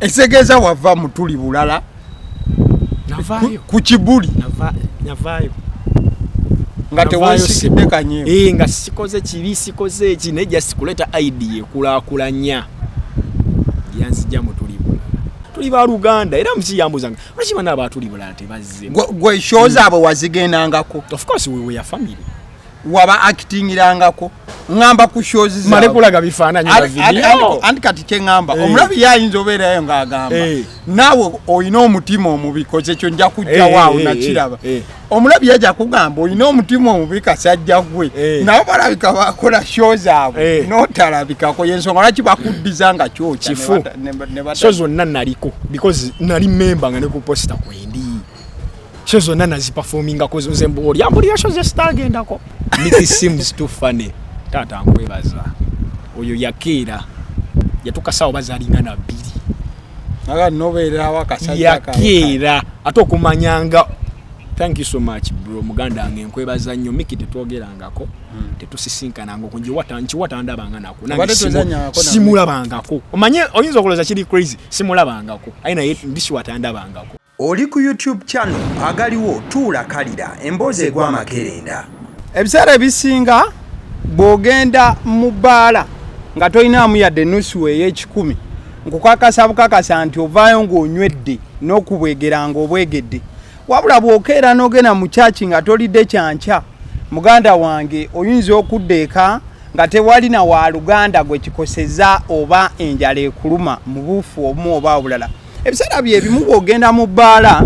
Esegeeza wava mutuli bulala. Navaayo. Ku kibuli. Navaayo. Nga teweesikidde kanyeewo. Eh, nga sikoze kibi, sikoze eki, naye just kuleeta idea ekulaakulanya. Yanzija mu tuli bulala. Tuli ba Luganda era mukiyambuza nga lwaki bana abatuli bulala tebazze. Gwe show zaabwe wazigendangako? Of course, we were family. Waba actingirangako? Ŋŋamba ku shows zaabwe. Male kulaga bifaananyi na video. Anti kati kye ŋŋamba, omulabi ye ayinza obeerayo ng'agamba naawe olina omutima omubi, koze ekyo nja kujjawo awo nakiraba. Omulabi yajja kugamba olina omutima omubi kasajja gwe, nabo balabika bakola show zaabwe n'otalabikako, yensonga lwaki bakuddiza nga kyokya. Kifu. Show zonna naliko because nali member nga ne ku poster kwendi. Show zonna naziperformingako, nze oli ambulira show ze sitaagendako. Nicky seems too funny. Taata nkwebaza. Oyo yakeera yatuuka saawa bazaalinga na 2. Aga nobeererawo akasajja. Yakeera ate okumanyanga. Thank you so much, bro, muganda wange, nkwebaza nnyo. Miki tetwogerangako, tetusisinkanangako, nkiwa tandabanga nako. Nange Obadde tozannyangako na simulabangako. Omanye oyinza okulowooza kiri crazy, simulabangako, aye naye ndisiwa tandabangako. Oli ku YouTube channel agaliwo tuula kalira emboozi egwa amakerenda. Ebiseera ebisinga bw'ogenda mu bbaala nga tolinaamu yadde nusu ey'ekikumi, nkukakasa bukakasa nti ovaayo ng'onywedde n'okubwegera ng'obwegedde. Wabula bw'okeera n'ogenda mu kyaki nga tolidde kyankya, muganda wange, oyinza okudda eka nga tewali na waaluganda gwe kikoseza oba enjala ekuluma mu buufu obumu oba obulala. Ebiseera bye bimu bw'ogenda mu bbaala,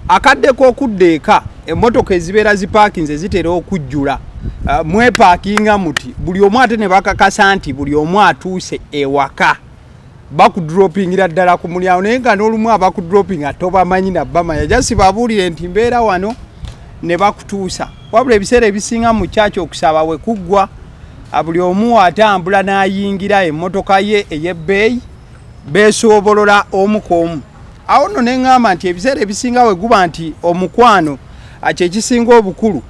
akadde k'okudda eka emmotoka ezibeera zipaakinze zitera okujjula. Mwepaakinga muti buli omu, ate ne bakakasa nti buli omu atuuse ewaka, bakudropingira ddala ku mulyango, naye nga n'olumu abakudropinga tobamanyi nabamanya, just babuulire nti mbeera wano ne bakutuusa. Wabula ebiseera ebisinga mu kyaki okusaba we kuggwa, buli omu atambula n'ayingira emmotoka ye ey'ebbeeyi, beesoobolola omu ku omu. Awo nno ne ŋŋamba nti ebiseera ebisinga we guba nti omukwano kyekisinga obukulu,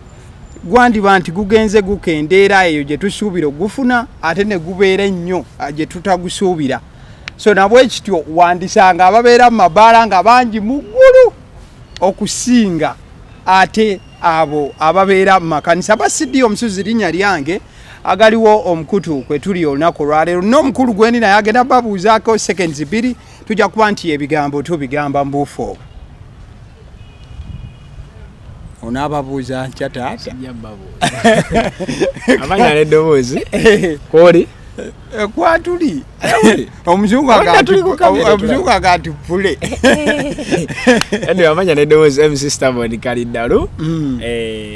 gwandiba nti gugenze gukendeera eyo gye tusuubira ogufuna, ate ne gubeera ennyo gye tutagusuubira. So nabwe kityo wandisanga ababeera mu mabaala nga bangi mu ggulu okusinga ate abo ababeera mu makanisa. Basidi omusuzi linnya lyange, agaliwo omukutu kwe tuli olunaku olwaleero n'omukulu gwendi naye agenda babuuzaako seconds 2, tujja kuba nti ebigambo tubigamba mu buufu obwo. Onaababuuza ntya taata? Sijja babuuza. Amanya n'eddoboozi kwoli. Kwatuli omuzungu Wonna tuli ku kamera. Omuzungu aga nti pule. Anyway, amanya n'eddoboozi MC Starboard Kaliddalu,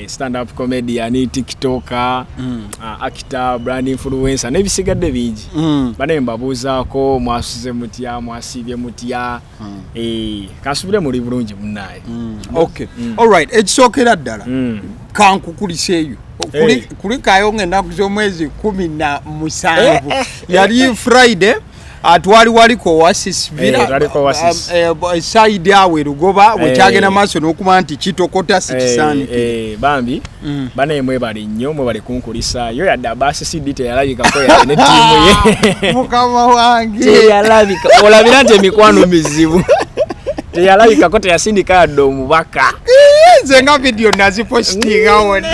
stand up comedian, TikToker, actor, brand influencer n'ebisigadde bingi. Bane mbabuuzaako, mwasuze mutya? Mwasiibye mutya? Kansubire muli bulungi munnaye. Okay, alright, ekisookera ddala, kankukuliseeyo. Kulikayo ng'ennaku z'omwezi 17, yali Friday, twali waliko Oasis Villa. Twali ku Oasis. Side awo erugoba wekyagenda maaso n'okuba nti kitokota sikisaanikire. Bambi banaye mwebale nnyo, mwebale kunkulisaayo. Yadde abasisidi teyalabikako yadde ne ttiimu ye. Mukama wange. Teyalabika, olabira nti emikwano mizibu. Teyalabikako, teyasindika yadde omubaka. Nze nga vidiyo nazipositinga wonna.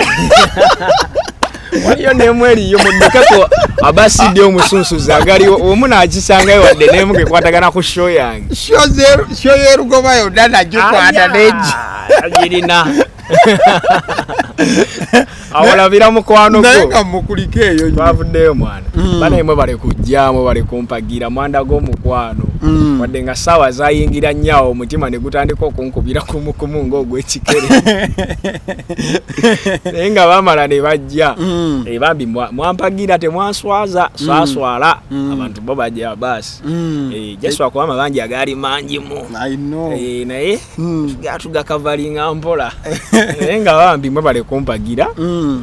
Waliyo nemu eriyo muddukeko abasidi omusunsuzi agaliwo omu nakisangayo wadde nemu kekwatagana ku show yange. Show y'erugoba yonna nagikwata negi. Agirina awolabira mukwano Naye gwo. nga mukuliko eyo nnyo. Twavuddeyo mwana. Banaye mwebale kujja, mwebale kumpagira, mwandaga omukwano. Wadde nga saawa zayingira nnyo awo omutima ne gutandika okunkubira kumukumu ng'ogw'ekikere, naye nga bamala ne bajja. Bambi mwampagira, temwanswaza, swaswala. Abantu bo bajja baasi. Jaswa kuba amabanja agaali mangi mu I know. Naye tugakavalinga mpola. Naye nga bambi mwebale kumpagira.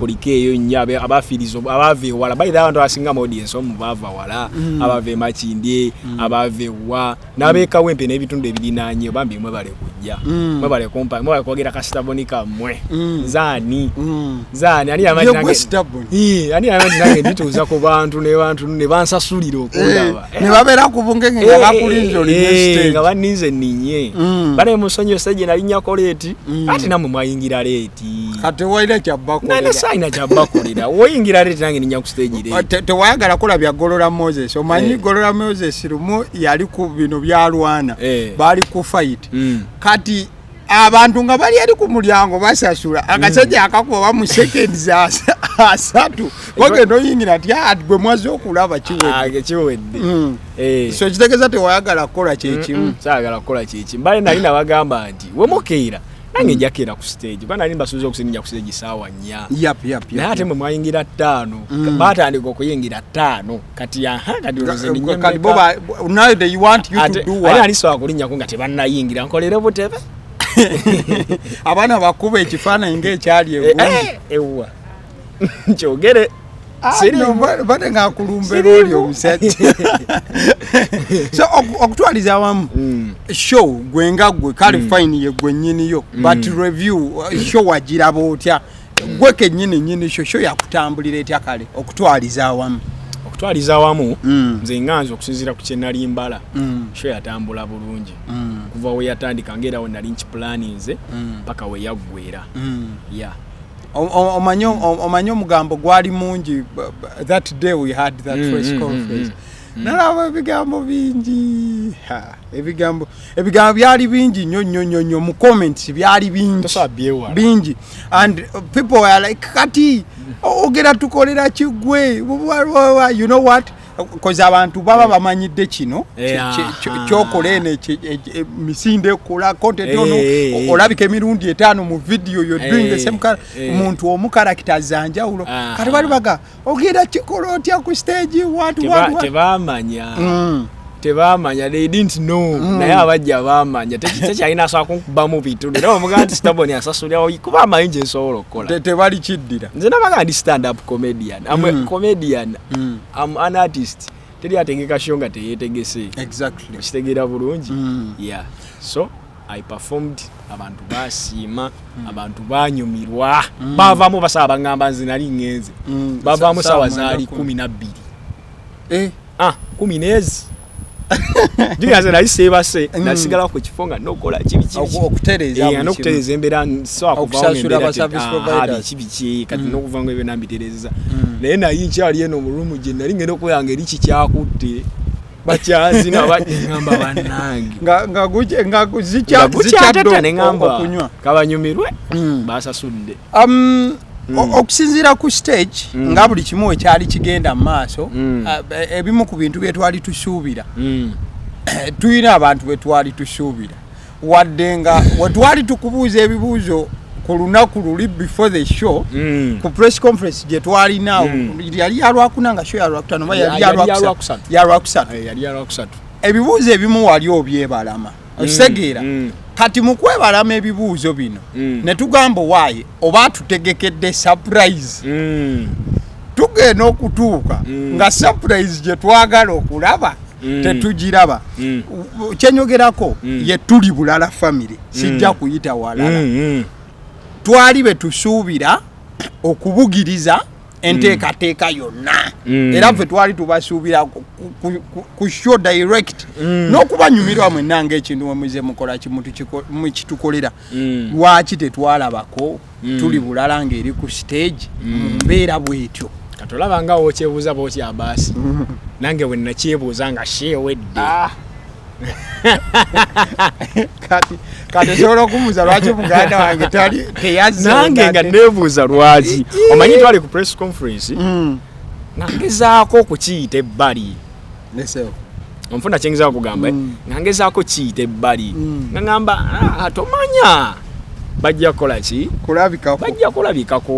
Kuliko eyo nnyo abafiiriza abaava ewala. Bayira abantu abasinga mu audience omu baava wala, abava e Makindye, abava ewa n'abeekawempe n'ebitundu ebirinaanye. Bambi mwebale kujja, mwebale kumpa, mwebale kwogera kastaboni kammwe. Nzaani? Nzaani? Ani yamanyi Ye nange- gwe stubborn. Ii, ani yamanyi nange ndituuza ku bantu ne bantu ne bansasulira okundaba? Ne babeera ku bungenge nga bakulinze olinye stage. Nga baninze nninye. Bane musonyiwe, stage nalinnyako late, ate nammwe mwayingira late. Kati tewalina kyabbakolera. Nane saayina kyabbakolera. Woyingira late, nange ninnya ku stage late. Tewayagala kulabya Golola Moses, omanyi? Golola Moses lumu yali ku bino byalwana, baali ku fight. Kati abantu nga bali eri ku mulyango basasula, akasajja akakuba mu seconds 30 wagenda oyingira nti, "Ah, gwe mwaze okulaba kiwedde." Ah, kiwedde. So kitegeeza tewayagala kukola kyekimu. Saagala kukola kyekimu. Bale nali nabagamba nti wemukeera nange njakeera ku stage, kuba nali mbasuubiza okusinnya ku stage saawa 4. Yap. Naye ate mwe mwayingira 5. Batandika okuyingira 5. Kati aha, kati olowooza ninnya Kati bo mmeka? Now they want you to do Ate what? nali sobola kulinnyako nga tebannayingira nkolere butebe. Abaana bakuba ekifaananyi ng'ekyali egundi. Ewa kyogere. Ah, Siriimu. no, bate ng'akulumbera Siriimu. oli omusajja. So okutwaliza awamu, show gwe nga gwe, kale fine, ye gwe nnyiniyo, but review, show wagiraba otya gwe kennyini nnyini show? Show yakutambulira etya, kale okutwaliza awamu? Okutwaliza awamu, nze nga nze, okusinziira ku kye nali mbala, show yatambula bulungi kuva we yatandika ngaera we nali nkipulaninze paka we yaggwera ya. Omanyi omugambo gwali mungi that day we had that press conference. Nalaba ebigambo bingi. Ha, ebigambo byali bingi nnyo nnyo nnyo nnyo mu comments, byali bingi. Tosobola byewala. Bingi, and people were like, "Kati ogera tukolera kigwe?" You know what, koze abantu baba bamanyidde kino kyokola eno misinde ekola content ono, olabika emirundi 5 mu video, you're doing the same muntu omu, characters za njawulo. Kati bali baga, "Ogenda kikola otya ku stage? What, what, what?" Tebamanya. Tebamanya, they didn't know. Naye abajja bamanya. Tekyalina asobola kunkubamu bitundu, era omugaa nti Stabon asasulirawo kuba amanyi gye nsobola okukola. Tebali kiddira. Nze nabaga ndi stand up comedian. I'm a comedian. I'm an artist. Teri ategeka show nga teyetegese. Okitegeera bulungi? Yeah, so I performed, abantu basiima, abantu banyumirwa, bavaamu basaba baŋŋamba nze nali ŋŋenze. Bavaamu Saawa sawa 9, zaali 10. 12. Ah, 10 n'ezi jukira nze nali seebase, nasigala ku kifo nga nokola kibi kibi. Okutereeza buli kimu. N'okutereeza embeera, sobola kuvaawo Okusasula ng'embeera aba service providers. Biki biki, kati n'okuva nga ebyo nambitereeza, naye naye nkyali eno mu room gye nali ngenda okubeera nga eri kikyakutte, bakyazina, baŋŋamba bannange nga nga gukyatata zikyadde ne ŋŋamba okunywa. Kabanyumirwe, basasudde. Okusinziira ku stage, nga buli kimu ekyali kigenda mu maaso, ebimu ku bintu bye twali tusuubira, tulina abantu be twali tusuubira, wadde nga wetwali tukubuuza ebibuuzo ku lunaku luli before the show, ku press conference gye twalina, yali yalwakuna nga show yalwakutano oba yali Yali yalwakusatu? yalwakusatu. Yalwakusatu. Yali yalwakusatu. Ebibuuzo ebimu wali obyebalama, okitegeera? Kati mu kwebalama ebibuuzo bino, ne tugamba waaye oba tutegekedde surprise. Tugenda okutuuka nga surprise gye twagala okulaba tetugiraba. Kyenyogerako, ye tuli bulala family, sijja kuyita walala. Twali betusuubira okubugiriza enteekateeka yonna, era ffe twali tubasuubira ku show direct n'okubanyumirwa mwenna ngaekintu mwemuze mukola mukitukolera. Lwaki tetwalabako tuli bulala ng'eri ku stage mu mbeera bwetyo? Kati olaba nga wokyebuuza bwokyabaasi, nange bwe nakyebuuza nga sheewedde. Kati osobola okumubuuza lwaki muganda wange tali teyazze? Nange nga neebuuza lwaki. Omanyi twali ku press conference, nga ngezaako okukiyita ebbali. Nesewo. Onfuna kyengezaako kugamba, eh? Nga ngezaako kiyita ebbali, nga ŋŋamba, "Ah, tomanya bajja kukola ki?" Kulabikako. Bajja kulabikako.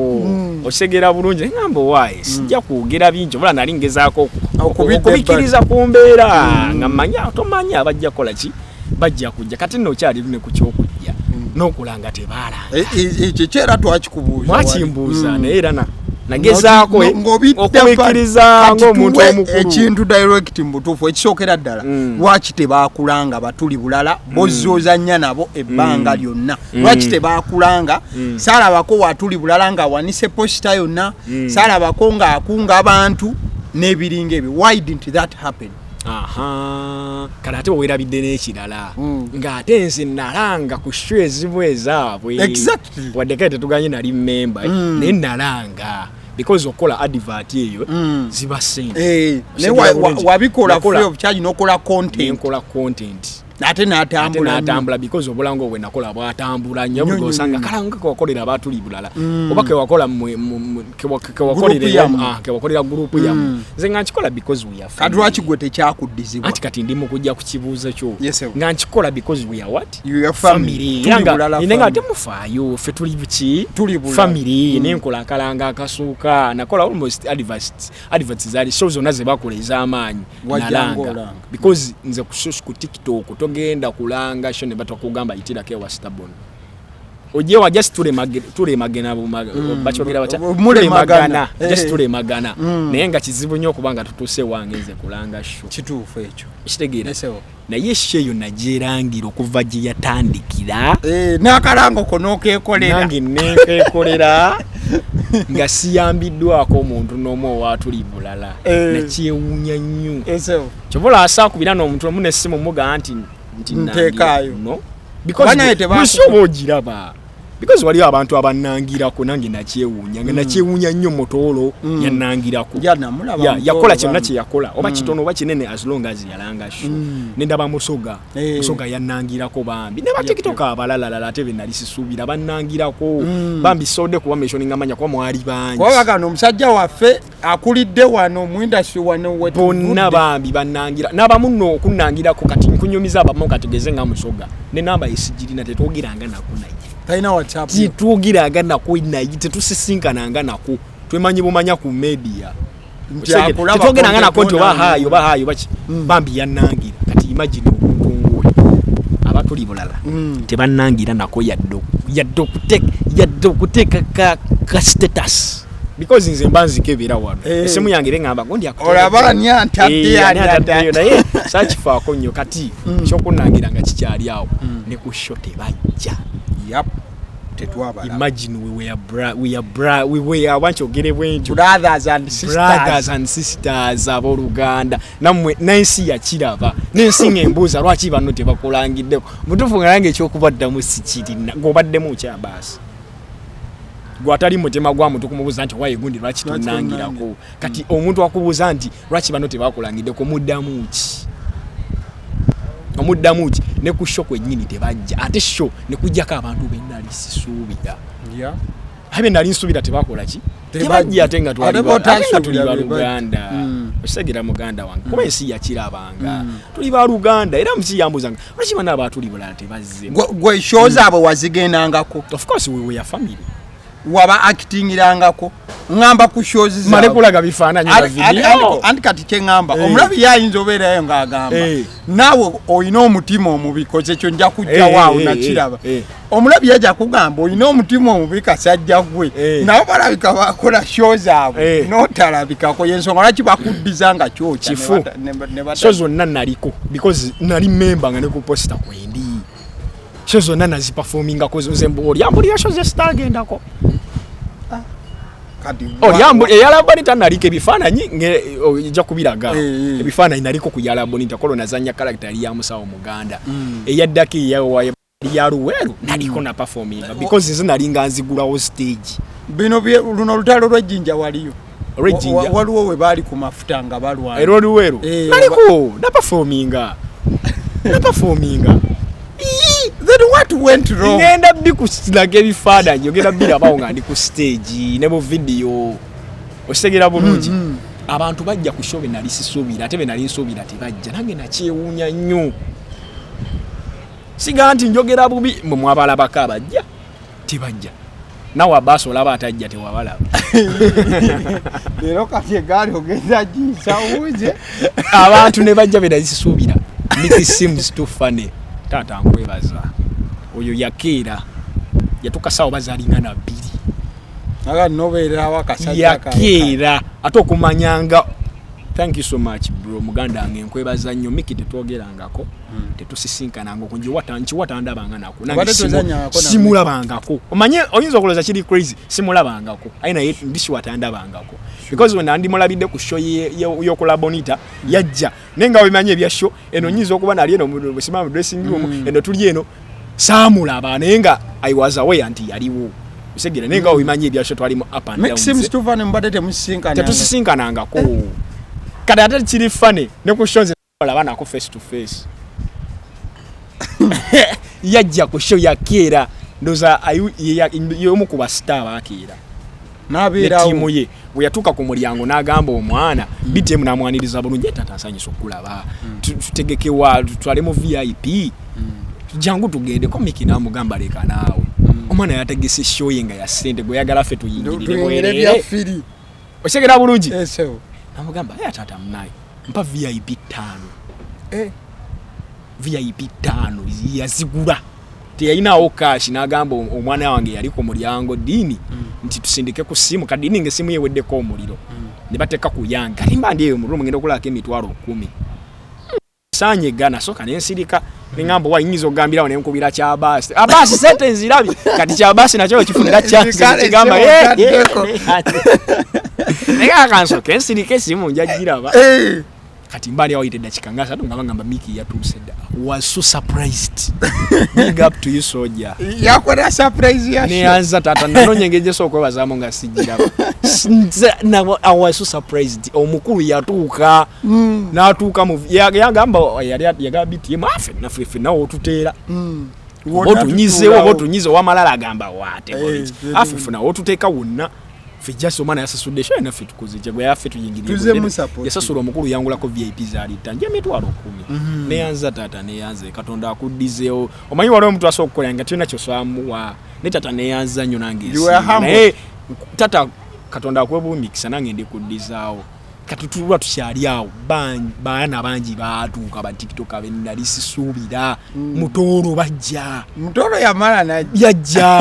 Okitegeera bulungi? Neŋŋamba owaaye sijja kwogera bingi, obula nali ngezaako Okubidda okubikiriza ku mbeera, nga mmanya tomanya bajja kukola ki, bajja kujja. Kati nno okyali ne ku kyokujja. N'okulanga tebalanga. Ekyo kyera twakikubuuza. Mwakimbuuza, naye era nagezaako okubikkiriza ng'omuntu omukulu. Ekintu direct mu butuufu ekisookera ddala, lwaki tebakulanga batuli bulala bozzoozanya nabo ebbanga lyonna? Lwaki tebakulanga? Saalabako watuli bulala ng'awanise poster yonna, saalabako ng'akunga abantu n'ebiringa ebyo. Why didn't that happen? Aha, kale ate wewerabidde n'ekirala, ng'ate nze nalanga ku show ezimu ezaabwe. Wadde kale tetuganye nali memba, naye nalanga because okukola advert eyo ziba sente. Eh, naye wabikola free of charge n'okola content. Nenkola content. Ate ate n'atambula nnyo. N'atambula because obulango bwe nakola bwatambula nnyo. Nnyo, Buli nnyo, osanga nnyo. kalanga kewakolera abatuli bulala oba kewakola kewakolera Group yammwe. ah, kewakolera group yammwe. Nze nga nkikola because we are Kati family. lwaki gwe tekyakuddizibwa? Anti kati ndi mu kujja ku kibuuzo kyo. Yes, sir. Nga nkikola because we are what? You are family. Era Tuli nga bulala nina nga family. temufaayo, ffe tuli buki? Tuli bulala. Family. Nenkola akalanga akasooka, nakola almost adverts zaali show zonna ze bakola ez'amaanyi. Wajjanga Nalanga olanga. because nze ku TikTok togenda kulanga show ne batakugamba yitirako ewa Stabon ojewa, just tulemagana, bakyogera batya? Mulemagana. Tulemagana, just tulemagana. Naye nga kizibu nnyo okuba nga tutuuse wange nze kulanga show. Kituufu ekyo. Kitegeera? Yes, sir. Naye show eyo nagyerangira okuva gye yatandikira. Eh, n'akalango ko n'okeekolera. Nange nenkeekolera nga siyambiddwako omuntu n'omu owaatuli bulala. Nakyewuunya nnyo. Yes, sir. Kyova olwasaakubira n'omuntu omu nessimu mugaa nti Nteekaayo. No. Kuba naye Because oba ogiraba because waliwo abantu abannangirako, nange nakyewuunya nga nakyewuunya nnyo. Mutoolo yannangirako. Ya, namulaba Ya, Mutoolo yakola kyonna bambi. kye yakola, oba kitono oba kinene, as long as yalanga show. Nendaba Musoga. Musoga yannangirako bambi, ne batiktok abalalalala ate be nali sisuubira bannangirako bambi. Sodde kuba mentioninga manya kuba mwali bangi. Kuba bagano omusajja waffe akulidde wano mu industry wano we Bonna tuvudde. Bambi bannangira n'abamu nno okunnangirako. Kati nkunyumiza abamu, kategeze nga Musoga ne namba esigirina, tetwogeranga nako naye. Talina WhatsApp. Tetwogeranga nako naye, tetusisinkananga nako, twemanyi bumanya ku media. Nti akulaba. Tetwogeranga nako nti oba content. haayo oba haayo baki. Bambi yannangira. Kati imagine omuntu ng'oyo, abatuli bulala tebannangira nako yadde okuteeka ka status, because nze mba nzikebera wano. Esimu yange era ngamba gundi Olaba ani antadde, Eh, ani ani ataddeyo, atadde. naye sakifaako nnyo. Kati ekyokunnangira nga kikyali awo, ne ku show tebajja. Yap, tetwabala. Imagine we were bra, we are bra, we were wankyogere bwentyo. Brothers and sisters. Brothers and sisters, abooluganda nammwe, n'ensi yakiraba, n'ensi ng'embuuza lwaki bano tebakulangiddeko. Mutuufu nga nange ekyokubaddamu sikirina. Gweobaddemu kyabaasi gwatali mutima gwa muntu kumubuuza nti waye gundi lwaki Lwaki? tonangirako. Kati omuntu akubuuza nti lwaki bano tebakulangiddeko, muddamu ki? Omuddamu ki? Ne ku show kwennyini tebajja, ate show ne kujjako abantu benali sisuubira. Abe nali nsuubira tebakola ki? Tebajja, ate nga Ate ate nga tuli b'otaasuubira baluganda. Okitegera muganda wange? Kuba ensi yakirabanga tuli baluganda, era muki yambuzanga lwaki bana abatuli bulala tebazze. Gwe show zaabwe wazigendangako? Of course, we were family. Waba actingirangako? Ŋŋamba ku shows zaabwe. Male kulaga bifaananyi na video. Anti kati kyeŋŋamba, omulabi ye ayinza obeerayo ng'agamba naawe olina omutima omubi, koze ekyo nja kujjawo awo. Nakiraba. Omulabi yajja kugamba olina omutima omubi, kasajja gwe. Nabo balabika bakola show zaabwe n'otalabikako, yensonga lwaki bakuddiza nga kyokya ne Kifu. Show zonna naliko because nali memba nga ne ku poster kwendi. Show zonna naziperformingako. Nze olyambulira show ze sitagendako. Kati Eyalabonita naliko ebifaananyi ojja kubiraga. Ebifaananyi naliko ku yalabonita kolo nazanya character yali ya musawo muganda. Eyaddako eyawa ya Luweero naliko na performinga because nze nali nga nzigulawo stage. Bino luno olutalo lw'ejjinja waliyo? Olw'ejjinja? Waliwo we baali ku mafuta nga balwana. Era oluweero naliko naperforminga. Then what went wrong? Ngenda bikulaga ebifaananyi, ogenda birabawo nga ndi ku stage ne mu video, okitegera bulungi. Abantu bajja ku show be nali sisuubira, ate be nali nsuubira tebajja. Nange nakyewuunya nnyo. Siga nti njogera bubi, mwe mwabalabako abajja tebajja, nawe abaasi olaba atajja tewabalaba. Leero kati egaali ogenda giyisa wuze. Abantu ne bajja be nali sisuubira. It seems too funny. Taata nkwebaza. Oyo yakeera, yatuuka saawa bazalinga na 2. Aga nobeererawo akasajja kawe. Yakeera ate okumanyanga. Thank you so much, bro. Muganda wange, nkwebaza nnyo. Miki tetwogerangako, tetusisinkananga, nkiwa tandabanga nako. Nange Obadde tozannyangako na simulabangako. Omanye oyinza okulowooza kiri crazy, simulabangako, aye naye ndisiwa tandabangako, because when ndimulabidde ku show y'okola Bonita yajja, naye nga wemanyi ebya show eno, nyinza okuba nali eno busima mu dressing room, eno tuli eno, saamulaba, naye nga I was aware nti yaliwo. Osegeera? Naye nga wemanyi ebya show, twali mu up and Mickey Simms downs. Tuva mubadde temusisinkana? Tetusisinkanangako. Kati ate kiri funny, ne ku show nze laba nako face to face. Yajja ku show, yakeera, ndowooza y'omu ku basita baakeera ne n'abeerawo ttiimu ye. Bwe yatuuka ku mulyango n'agamba omwana BTM, n'amwaniriza bulungi, "Tata, nsanyusa okulaba. Tutegekewa tutwale mu VIP, jangu tugendeko." Miki n'amugamba, "Leka naawe, omwana yategese show ye nga ya ssente, gwe yagala ffe tuyingirire tuyingire bwerere." Bya free. Otegera bulungi? Esewo. Namugamba, "Ye taata munaye, mpa VIP 5." Eh. VIP 5 yazigula, teyalinawo cash. N'agamba omwana wange yali ku mulyango, Diini, nti tusindike ku simu. Kati Diini nga esimu yeweddeko omuliro, ne bateeka ku yange. Kati mba ndi eyo mu room, ngenda okulako 100,000 sanyega. Nasooka nensirika, neŋŋamba, wa nyinza okugambirawo nenkubira Kyabaasi, "Abaasi, sente nzirabye." Kati Kyabaasi nakyo kifunira chance. Kale, kigamba sebo, otaddeko. Naye akansooka ensirika, esimu njagiraba. Eh. Kati mbaali awayita eddakiika nga 30 nga bagamba Miki yatuuse dda. Was so surprised. Big up to you, soldier. Yakola surprise ya show. Neyanza taata, nanoonya engeri gyesobola okwebazaamu nga sigiraba. I was so surprised. Omukulu yatuuka, n'atuuka mu yagamba yali yagamba BTM afe naffe ffe nawe otuteera oba otunyizeewo oba otunyize owamalala agamba waate. Eh, Affe ffe nawe otuteeka wonna ffe, just omwana yasasudde show, naffe tukoze kyegwe yaffe tuyingirire. Tuzeemu support. Yasasula omukulu, yangulako VIP zaali ttanje 100,000. Neyanza taata, neyanze, Katonda akuddizeewo. Omanyi waliwo omuntu asobola okukola nga tulina kyosamuwa, naye taata neyanza nnyo nange You were nsiima. humble. Naye taata, Katonda akuwe omukisa, nange ndikuddizaawo. Kati tulwa tukyali awo, baana bangi baatuuka, batiktoka benali sisuubira. Mutoolo bajja. Mutoro yamala najja.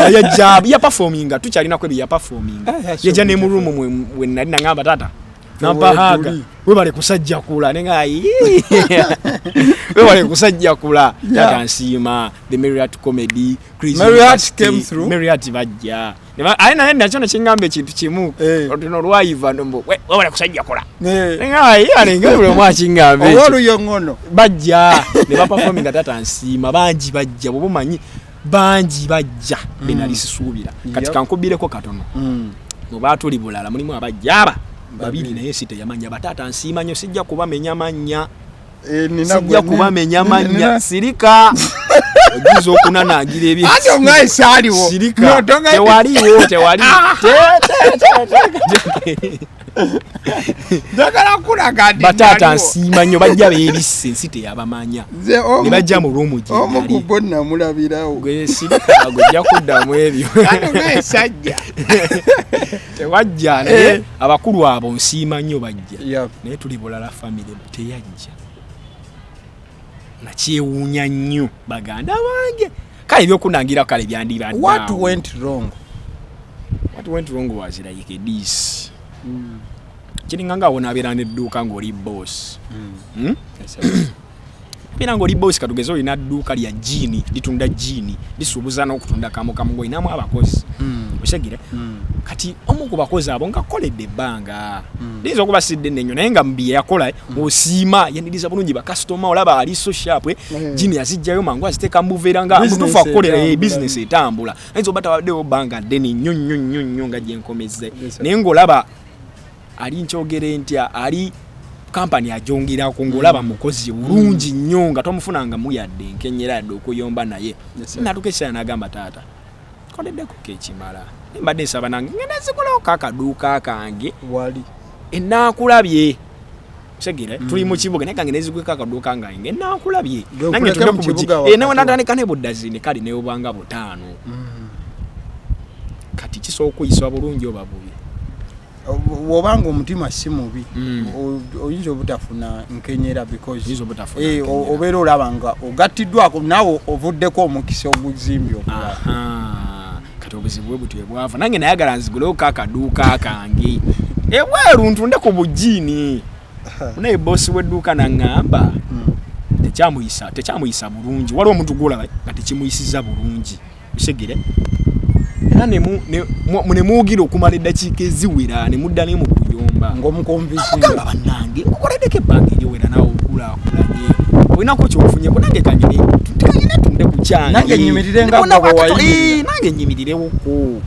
Yajja yaperforminga, tukyalinako ebyo yaperforminga. Ah, that's so Yajja ne mu beautiful. room we nali, nangamba, "Taata," nampahaga. Wetuli. "Webale kusajja kula." Nenga, "Webale kusajja kula." Taata nsiima. The Marriott Comedy Crazy Marriott University, came through. Marriott bajja. Aye naye nakyo nekiŋŋamba ekintu kimu. Eh. Luno lwayiva nombo, "Webale kusajja kula." Eh. Nenga, alenga buli omu akiŋŋamba Oba ekyo. oluyoŋono. Bajja ne baperforminga. Taata nsiima, bangi bajja, bwoba omanyi bangi bajja benali sisuubira. Kati kankubireko katono mu baatuli bulala, mulimu abajja aba babiri, naye si teyamanya. Bataata nsiima nnyo, sijja kubamenya mannya. Eh, nina Sijja kubamenya mannya. Sirika, ojuza okunanaagira ebye. Ate omwayi saaliwo. Sirika. No, tonga- Tewaliwo, tewali. Te- te- te- te- Njagala kulaga nti Bataata naliwo. nsiima nnyo, bajja beebisse, ensi teyabamanya. Nze Ne bajja mu room gye omu ku nali. bo namulabirawo. Gwe sirika, gwe kuddamu ebyo. Ate omwayi sajja. Tewajja, naye Eh. abakulu abo nsiima nnyo, bajja. Yeah. Naye tuli bulala family teyajja, nakyewuunya nnyo baganda bange. Kale ebyokunangira kale byandibadde What awo. went wrong? What went wrong was like this: kiringa nga wonabeera nedduuka ng'oli boss. Beera ng'oli boss, katugeze olina dduuka lya jiini, litunda jiini, lisuubuza n'okutunda kamukamu, ng'olinamu abakozi. Otegere? Kati omu ku bakozi abo nga akoledde ebbanga, liyinza okuba si ddene nnyo, naye nga mu bye yakola osiima, yaniriza bulungi bakasitoma, olaba ali so sharp. Jiini azijjayo mangu, aziteeka mu buveera nga Business mutuufu akukolera. etambula. Business etambula. Ayinza oba tabaddewo bbanga ddene nnyo nnyo nnyo nnyo nga gyenkomezze, Yes, sir. naye ng'olaba ali, nkyogere ntya, ali kampani agyongerako, ng'olaba mukozi bulungi nnyo, nga tomufunanga muyadde enkenyera yadde okuyomba naye. Yes, sir. Natuka ekiseera n'agamba, "Taata, koleddeko ekimala, mbadde nsaba nange ngenda zigulawo kakaduuka kange." Wali. Enaakulabye segere, tuli mu kibuga, naye kange nezigweko akaduuka ngange, enaakulabye. Gwe nange nkuleke ntunde mu ku bugi. kibuga Eh, wakati nawe wa- natandika ne buddazini, kale newobanga 5. Kati kisobola okuyisibwa bulungi oba bubi? Bw'obanga omutima si mubi, oyinza obutafuna nkenyera because Oyinza obutafuna eh, nkenyera. obeera olaba nga ogattiddwako, naawe ovuddeko omukisa oguzimbye omulala. Aha, kati obuzibu bwe butyo bwava. Nange nayagala nzigulewo akaduuka kange ebweru ntunde ku bujiini, naye bosi w'edduuka naŋŋamba tekyamuyisa bulungi. Waliwo omuntu gwolaba nga tekimuyisiza bulungi, otegere, era nemuwugira okumala eddakiika eziwera, nemudda ne mu kuyomba. Ng'omuconvincinga. Amugamba, bannange, nkukoleddeko ebbanga eriwera, naawe okulaakulanye, olinako kyofunyeko, nange kangire tunde ku kyange. Nange nnyimirire nga Bona gwe bwe bwakatola, wayimirira. Eh, nange nnyimirirewoko.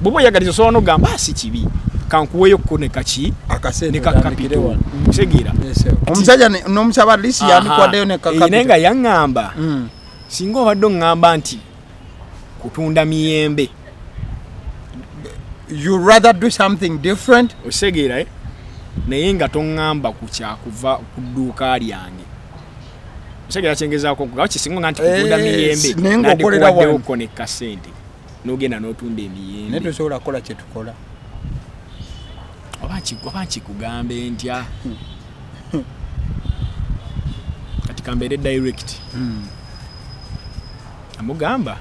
Bw'oba oyagaliza, osobola n'ogamba, "Ah, si kibi, kankuweeyokko ne kaki akasente ne ka otandikire capital." wano. Otegeera? Yes, sir. Omusajja n'omusaba lisi yandikwaddeyo ne Aha. Eh, naye nga yaŋŋamba, singa obadde oŋŋamba nti kutunda miyembe, You rather do something different. Okitegeera, eh? Naye nga toŋŋamba ku kyakuva ku dduuka lyange. Otegeera kyengezaako okugamba? Kisinga nga nti kutunda Eh, miyembe, naye ng'okolera wano. nandikuwaddewoko ne kasente n'ogenda n'otunda Naye emiyembe. tosobola kukola kyetukola. Oba nkikugambe ntya? Kati kambeere direct. Amugamba,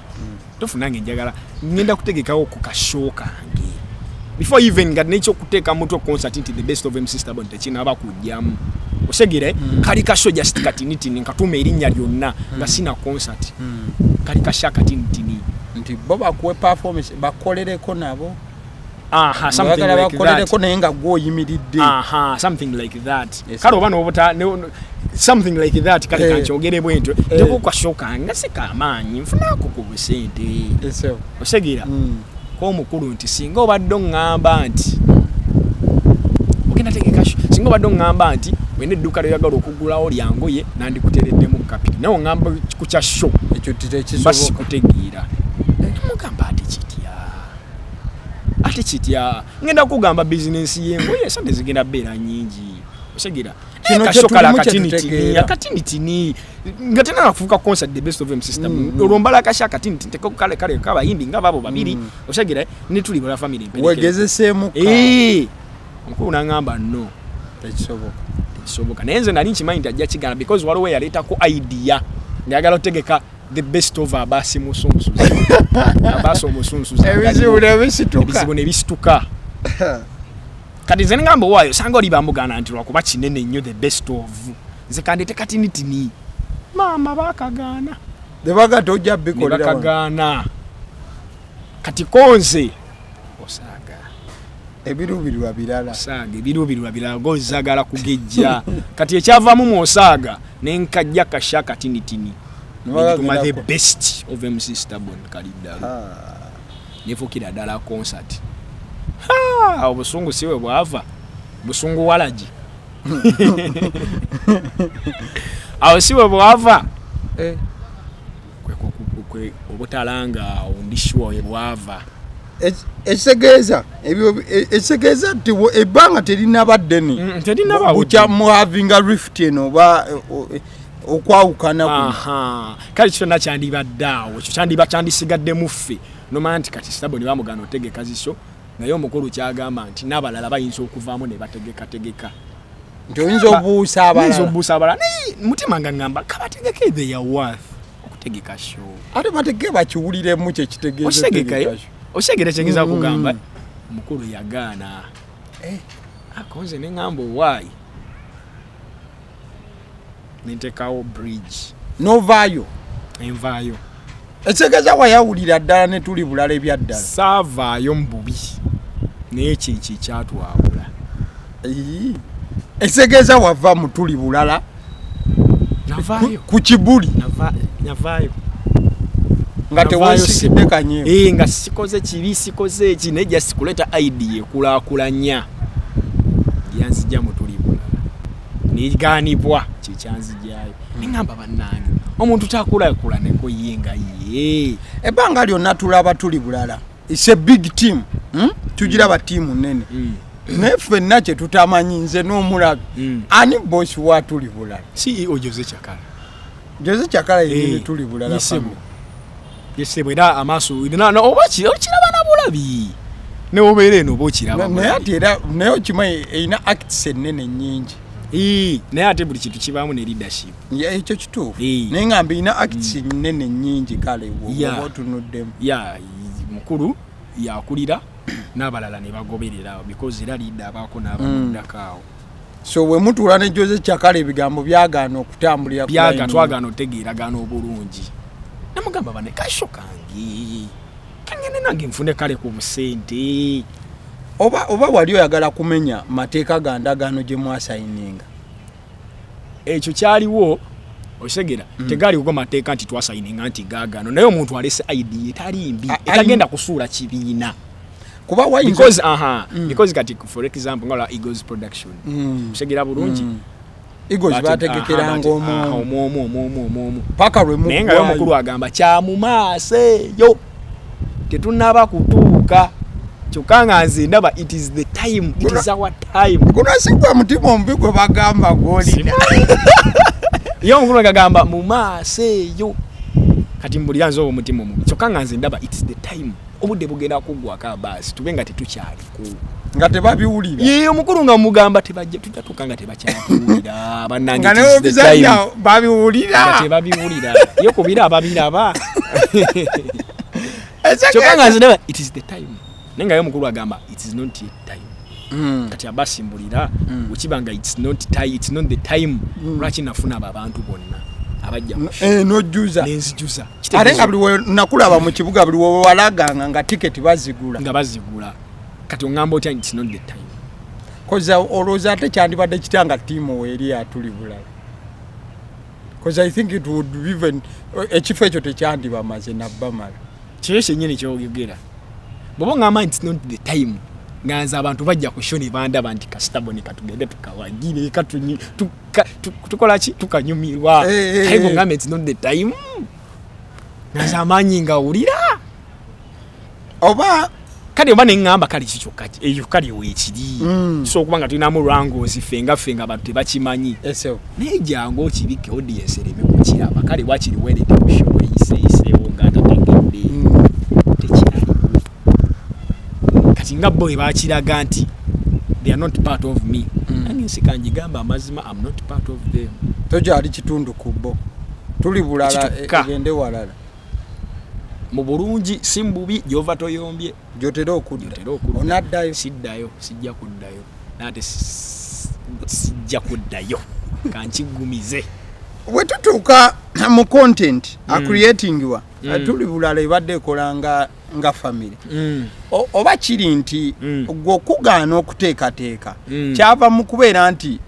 tofu, nange njagala ngenda kutegekawo ku kashow kange before even nga nekyokuteeka mutwe concert nti the best of MC Stabon tekinaba kujjamu, osegere. Kali kashow just katinitini, nkatuuma erinnya lyonna nga sina concert, kali kashow katinitini. Nti bo bakuwe performance, bakolereko nabo. Aha, something Oyagala like that. bakolereko naye nga gwe oyimiridde. Aha, something like that. Yes. Kale oba nobuta something like that, kale kankyogere bwentyo. Ndeko kashow kange nga si kamaanyi, nfunako ku busente. Yes, sir. Osegeera? Komukulu nti singa obadde oŋŋamba nti ogenda tegeka show, singa obadde oŋŋamba nti olina edduuka lyoyagala okugulawo lyangoye, nandikutereddemu capital, naye oŋŋamba ku kya show, Ekyo mba tekisoboka. sikutegeera. Mugamba, ate kitya, ate kitya? Ngenda kugamba bizinensi y'engoye esente zigenda beera nyingi, osegeera? Kino Kashow kala kye tulimu kye akatinitini, tutegeera. akatinitini nga tenana kufuuka concert the best of MC Stabon. Olwo mbala akashow akatinitini teko kale kale kabayimbi nga babo babiri, osegeera? Ne tuli bala family mperekere. Wegezeseemu. Eh, omukulu n'aŋŋamba no, Tekisoboka. Tekisoboka. Naye nze nali nkimanyi nti ajja kigana because waliwo yaleetako idea ng'ayagala otegeka the best of abasi musunsuzi, abasi omusunsuzi. Ebizibu ne bisituka. Ebizibu ne bisituka. Kati nze ngamba, owaayo sanga oli bamugana nti lwakuba kinene nnyo, the best of, nze kandete katinitini. Maama bakagaana. Tebaga tojja Ne bikolera wano. Bakagaana. Kati konze osaaga. Ebiruubirirwa birala. Osaaga, ebiruubirirwa birala, gozagala kugejja. Kati ekyavaamu mu osaaga nenkajja kashow katinitini negituma the best of MC Stabon Kaliddalu. Nefuukira ddala concert. Ha, obusungu si bwe bwava, busungu walagi awo si bwe bwava. Eh, Obutalanga awo ndi sure we bwava. Ekitegeeza ebyo ekitegeeza nti ebbanga terinaba ddene Terinaba bukya ddene. Muhavinga rift eno oba okwawukana kuno. Aha, kale kyonna kyandibadde awo, ekyo kyandiba kyandisigaddemu ffe nomanya nti kati Stabon bamugana otegeka zishow, naye omukulu kyagamba nti n'abalala bayinza okuvaamu ne bategekategeka. Nti oyinza obuusa Oyinza abalala. obuusa abalala, naye mutima nga ŋŋamba kabategeke, they are worth okutegeka show. Ate bategeke bakiwuliremu kyekitegeeza. Okitegekayo, otegeka show. okitegera kyengeza kugamba? Omukulu yagaana. Eh. Akonze ne ŋŋamba owaayi, nentekawo bridge. Novaayo. Envaayo. Ekitegeeza wayawulira ddala ne tuli bulala ebyaddala. Saavaayo mu bubi, naye kyekyo ekyatwawula. Ii. Ekitegeeza wava mu tuli bulala Navaayo. ku kibuli. Navaayo. Nga Navaayo. teweesikidde kanyeewo. Eh, nga sikoze kibi, sikoze eki, naye just kuleeta idea ekulaakulanya yanzijja mu tuli bulala negaanibwa, kyekyanzijjayo. Neŋŋamba, bannange, omuntu takulaakulaneko ye nga ye. Ebbanga lyonna tulaba tuli bulala, its a big team, Tugiraba tiimu nene, naye ffenna kye tutamanyi, nze n'omulabi, ani bosi wa tuli bulala? CEO Jose Chakala. Jose Chakala yenyini Eh, tuli bulala yesebo. family. Yesebo, era amaaso oba okiraba na bulabi. Newobeera eno oba okiraba. Naye ate era naye okimanyi erina acts ennene nnyingi. Naye ate buli kintu kibaamu ne leadership. Ekyo kituufu, naye nga mbirina acts nnene nnyingi, kale oba otunuddemu. Ya, mukulu yakulira n'abalala ne bagoberera because era leader abaako n'abamuddako awo. So bwe mutuula ne Jose Kyakala, ebigambo byagaana okutambulira ku byaga line. Twagaana otegeeragaana obulungi. Namugamba, bane ka show kange kangende nange nfune kale ku busente. Oba wali oyagala kumenya mateeka ga ndagaano gye mwasayininga? Ekyo kyaliwo, osegera. Tegaaliwo mateeka nti twasayininga nti gaagano, naye omuntu alese idea etali mbi etagenda kusuula kibiina. Kuba wayinza Because aha, because kati for example nga Eagles Production, osegera bulungi. Eagles bategekeranga Aha, omwomu. Omwomu, omwomu, omwomu. Paka lwe Naye nga yo muggwayo. omukulu agamba kyamumaaso eyo, tetunaba kutuuka, kyokka nga nze ndaba it is the time, it is our time. Guno si gwe mutima omubi gwe bagamba gwolina? Ye omukulu agagamba mu maaso eyo. Kati mbulira nze omutima omubi, kyokka nga nze ndaba it's the time, obudde bugenda kuggwako, abaasi tube nga tetukyaliko. Nga tebabiwulira. Ye omukulu nga mugamba tebajja, tujatuuka nga tebakyatuwulira bannange. Nga It is the time. nebizanya babiwulira. Nga tebabiwulira, ye kubira ababiraba, kyokka nga nze ndaba it is the time, naye nga ye omukulu agamba it is not yet time. Kati abasimbulira wekiba nga it's not time, it's not the time, lwaki nafuna abo abantu bonna abajja ku show? Eh, nojjuza. Nenzijuza. Ate nga buli we nakulaba mu kibuga, buli wewalaganga nga tiketi bazigula. Nga bazigula. Kati oŋŋamba otya it's not the time? Koza olowooza ate kyandibadde kitya nga ttiimu weeri atuli bulala? 'Cause I think it would even ekifo ekyo tekyandibamaze nabbamala. Kyeyo kyennyini kyoyogera, bw'oba oŋŋamba nti it's not the time, nga nze abantu bajja ku show ne bandaba nti kasitabo ne katugende tukawagire, tukola ki, tukanyumirwa. Eh, Aye bw'oŋŋamba it's not the time, nga nze amaanyi ngawulira. Oba Kale oba neŋŋamba kale ki, kyokka eyo kale weekiri. Kisobola okuba nga tulinamu lwangoozi ffe nga ffe nga abantu tebakimanyi. Eso. Naye jangu okibike, audience ereme kukiraba, kale wakiri weerete ku show eyiseeyiseewo nga tategedde. Tekiraliwo. Kati nga bo bakiraga nti they are not part of me, nange nsika njigamba amazima, am not part of them. Tokyali kitundu ku bo, tuli bulala. Kituka. Egende walala. Mu bulungi si mu bubi, gyova toyombye. Gyotera okudda. Gyotera okudda. Onaddayo? Siddayo, sijja kuddayo, naate sijja kuddayo, kankigumize. Bwe tutuuka mu content acreatingwa, tuli bulala ebadde ekola nga family. Oba kiri nti gwe okugaana okuteekateeka kyava mu kubeera nti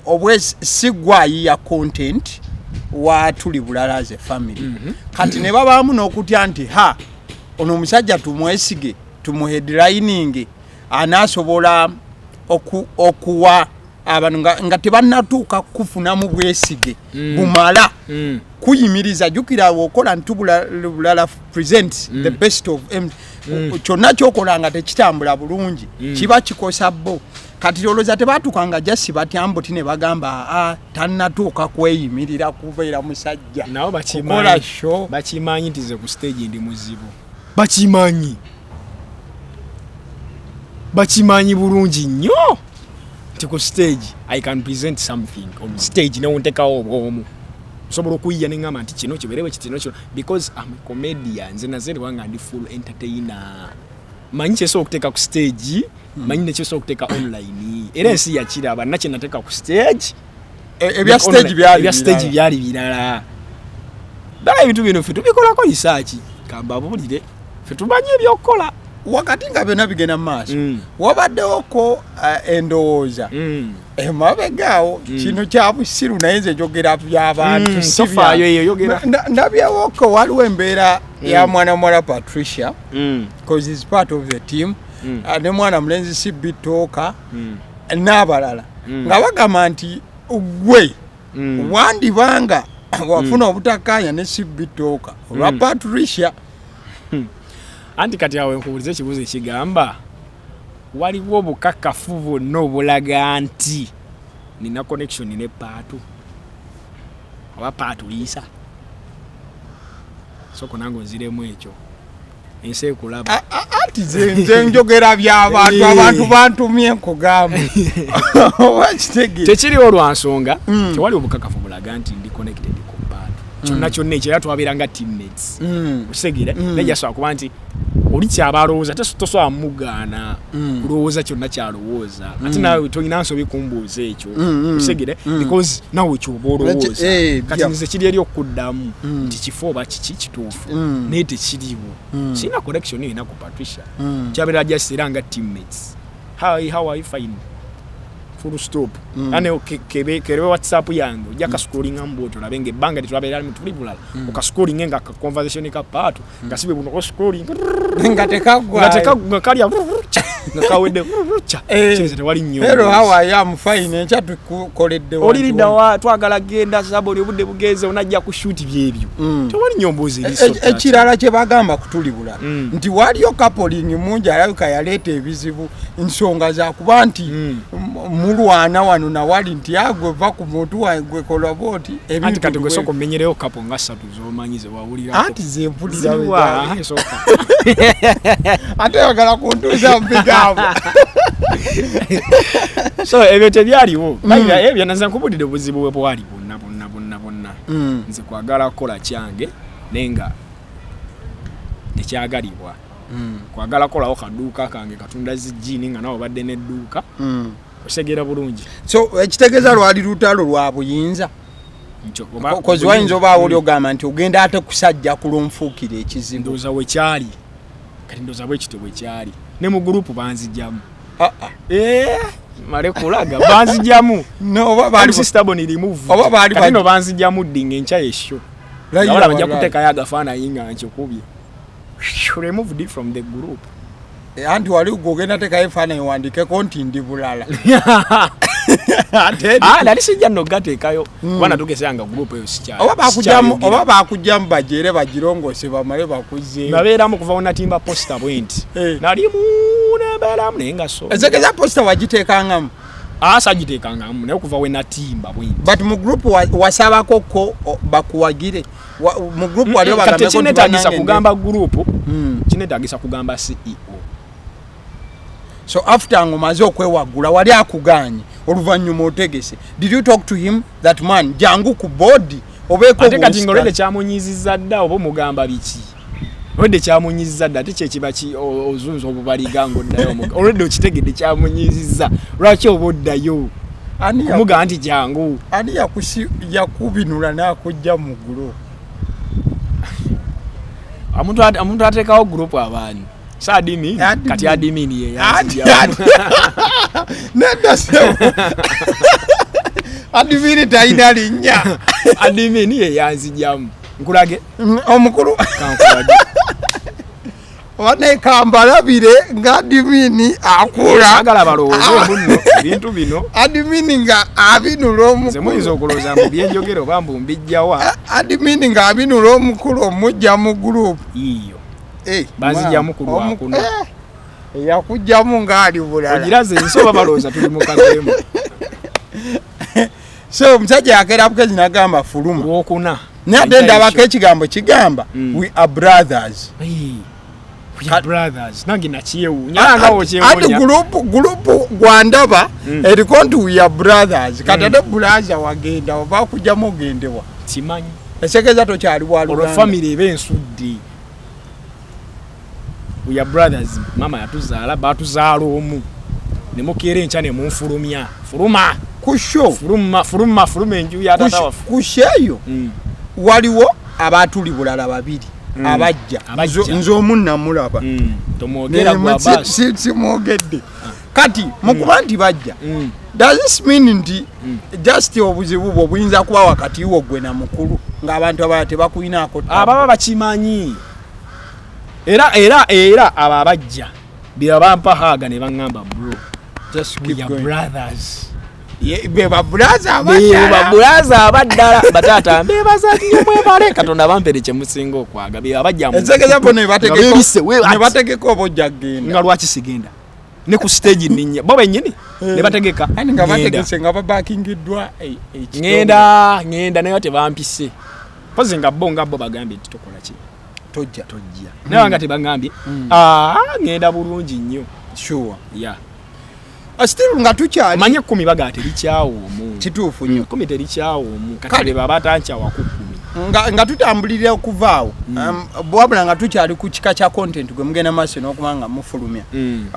obwe si gwayiya content wa tuli bulala as a family, kati ne babaamu n'okutya nti ha, ono omusajja tumwesige, tumuheadlining, anaasobola okuwa abantu nga tebannatuuka kufunamu bwesige bumala kuyimiriza. Jjukira wokola ntubula bulala presents the best of M, kyonna kyokola nga tekitambula bulungi kiba kikosa bo. Kati olowooza tebatuukanga jasi batya mbuti ne bagamba aa tannatuuka kweyimirira kubeera musajja Nabo kukola bakimanyi. show? Bakimanyi nti nze ku stage ndi muzibu, bakimanyi, bakimanyi bulungi nnyo nti ku stage I can present something on stage, newuntekawo obwomu nsobola okuyiya neŋŋamba nti kino kibeerewo kiti, kino kino, because am a comedian. Nze nazeerwa nga ndi full entertainer, manyi kyesobola okuteeka ku stage, manyi nekyesobola okuteeka online, era ensi yakiraba nakye nateeka ku stage. Ebya stage byali Ebya stage birala. Byali birala ddala. Ebintu bino ffe tubikolako research, kambabuulire, ffe tumanyi ebyokukola. Wakati nga byonna bigenda mu maaso, wabaddewoko endowooza emabegaawo, kino kya busiru naye nze njogera by'abantu, si Tofaayo eyo, yogera. Ndabyewoko waliwo embeera ya mwana muwala Patricia, because is part of the team, ne mwana mulenzi CB Tooka n'abalala, nga bagamba nti gwe wandibanga wafuna obutakkaanya ne CB Tooka olwa Patricia. Anti kati awo nkubuliza ekibuuzo ekigamba, waliwo obukakafu bwonna obulaga nti nina connection ne Paatu oba Paatuliisa? Soko nange onziremu ekyo. Ensi ekulaba. Anti nze njogera by'abantu, abantu bantumye nkugamba, oba kitegeera? Tekiriwo lwa nsonga tewali obukakafu bulaga nti ndi connected ku bantu kyonna kyonna ekyo, era twabeera nga teammates. Okitegeera? Naye jasobola kuba nti oli kyaba alowooza, tosobola mugaana kulowooza kyonna kyalowooza, ate naawe tolina nsobi kumbuuza ekyo. Okitegeera? Because naawe kyoba olowooza. Kati nze kiri eri okuddamu nti kifo oba kiki kituufu, naye tekiriwo. Sirina connection yina ku Patricia. Kyabeera just era nga teammates, "Hi, how are you?" "Fine," full stop. Ane kerebe WhatsApp yange, ojja kascrollinga mbwotyo olabe nga ebbanga lyetwabeera tuli bulala, okascrollinge nga ka conversation ka paatu nga si bwe buno oscrolling nga tekaggwa. Nga nga kalya nga kawedde. Kitegeeza tewali nnyo. "Hello, how are you?" "I'm fine." Enkya tukoledde. Oliridda wa? Twagala genda saboli, obudde bugenze, onajja ku shoot, byebyo. Tewali nnyo mboozi eri so touching. Ekirala kye bagamba kutuli bulala, nti waliyo coupling mungi alabika yaleeta ebizibu, nsonga zakuba nti mulwana wano nawali, nti agwe va ku muntu gwe kola bwoti. Anti kati gwe sooka omenyereyo couple nga ssatu z'omanyi ze wawulirako. Anti ze mpulira. Ziriwa? Sooka. Ate oyagala kuntuuza mu bigambo. So ebyo tebyaliwo. Ebyo naza nkubulire obuzibu bwe bwali bwonna bwonna bwonna bwonna. Nze kwagala kukola kyange naye nga tekyagalibwa. Kwagala kukolawo kaduuka kange katunda zijiini nga nawe obadde n'edduuka. Osegeera bulungi? So ekitegeeza lwali lutalo lwa buyinza. Nkyo, 'Cause wayinza obaawo oli ogamba nti ogenda ate kusajja kulonfuukira ekizibu. Ndowooza wekyali, kati ndowooza bwe kityo bwekyali ne mu group banzijjamu. Ah, ah. Eh, male kulaga banzijjamu. No, oba baali MC Stabon remove. Oba baali Kati no banzijjamu ddi ng'enkya yesho. Layira. Nga bajja Wallahi. kuteekayo agafaananyi nga nkikubye. Removed it from the group. Anti wali gwe ogenda tekayo efaananyi wandikeko nti ndi bulala. Ah, nali sijja nno gateekayo kuba natugesera nga group eyo Oba bakugyamu, oba bakugyamu bagyere bagirongose bamale bakuzeewo. Nabeeramu kuva wenatimba poster bwe nti. Nalimu nembeeramu naye nga so Ezegeza poster wagiteekangamu? Ah, sagiteekangamu, naye okuva wenatimba bwe nti. But mu group wasabako ko bakuwagire? Mu group wali Kati obagambeko nti tekinetagisa bannange kugamba group, kinetagisa kugamba CEO. So after ng'omaze okwewaggula, wali akuganye, oluvannyuma otegese, did you talk to him, that man, jangu ku board obeeko? Ate kati nga olwedde kyamunyiziza dda, oba omugamba biki? Olwedde kyamunyiziza dda, ate kyekiba ozunza obubaliga ngaoddayo olwedde okitegedde kyamunyiziza, lwaki oba oddayo kumugamba nti jangu? Ani yakubinula n'akujja mu group? Omuntu ateekawo group abaani? Si admin? Admin. Kati admin ye Ati- yanzijjamu. Nedda sebo, admin talina linnya. Admin ye yanzijjamu, nkulage. Omukulu. Kankulage. Wane kambalabire nga admin akula. Saagala balowooze mbu nno ebintu bino Admin nga abinula nze muyinza omukulu. Okulowooza mbu byenjogera oba mbu mbijjawa. Admin nga abinula omukulu omujja mu group. Iyo Banzijjamu ku lwakuna. Yakugjamu ng'ali bulala. Ogiraze ensi oba balowooza tuli mu kazeemu. So omusajja yakeera bukezi nagamba fuluma. Lwokuna. Naye ate ndabako ekigambo kigamba "We are brothers." Hey, we are brothers, nange nakyewuunya nga Ati okyewuunya. Group gwandaba eriko nti "We are brothers." Kati ate brother wagenda oba kujjamu ogendewa? Simanyi. Ekitegeeza tokyali wa Olwo luganda. Family eba ensudde. We are brothers, mama yatuzaala, batuzaala omu, nemukeera enkya nemunfulumya, fuluma. Ku show. Fuluma, fuluma, fuluma enju ya tata waffe. Ku show eyo waliwo abatuli bulala babiri abajja. Abajja. Nze omu namulaba. Tomwogera gwa baasi. Simwogedde. Kati mukuba nti bajja, does this mean nti just obuzibu bwo buyinza kuba wakati wo gwe na mukulu, ng'abantu abalala tebakuyinaako? Ababa bakimanyi, era abo abajja bye bampa hug ne baŋŋamba, "Bro, Just we keep are going. brothers." Be babulaza. Be abaddala. Babulaza abaddala, bataata mbebaza nnyo, mwebale, Katonda bampere kyemusinga okwaga, be abajja Ekitegeeza bo ne Nga beebisse, ne bategeka oba ojja kgenda. Nga lwaki sigenda ne ku stage nninnya bo bennyini ne bategeka? Ani nga Ngenda. bategese nga babakingiddwa ekitongole. Ŋŋenda, ŋŋenda, naye tebampise, pozi nga bo bagambye nti tokola ki. Tojja. Tojja. Naye nga tebaŋambye, ah, ŋŋenda bulungi nnyo. Sure. Yeah. Still nga tukyali Omanye 10 baga terikyawa omu. Kituufu nnyo. 10 terikyawa omu. Kati Kale. be baba tankyawa ku 10. Nga tutambulirira okuvaawo, wabula nga tukyali ku kika kya content gwe mugenda maaso n'okuba nga mufulumya,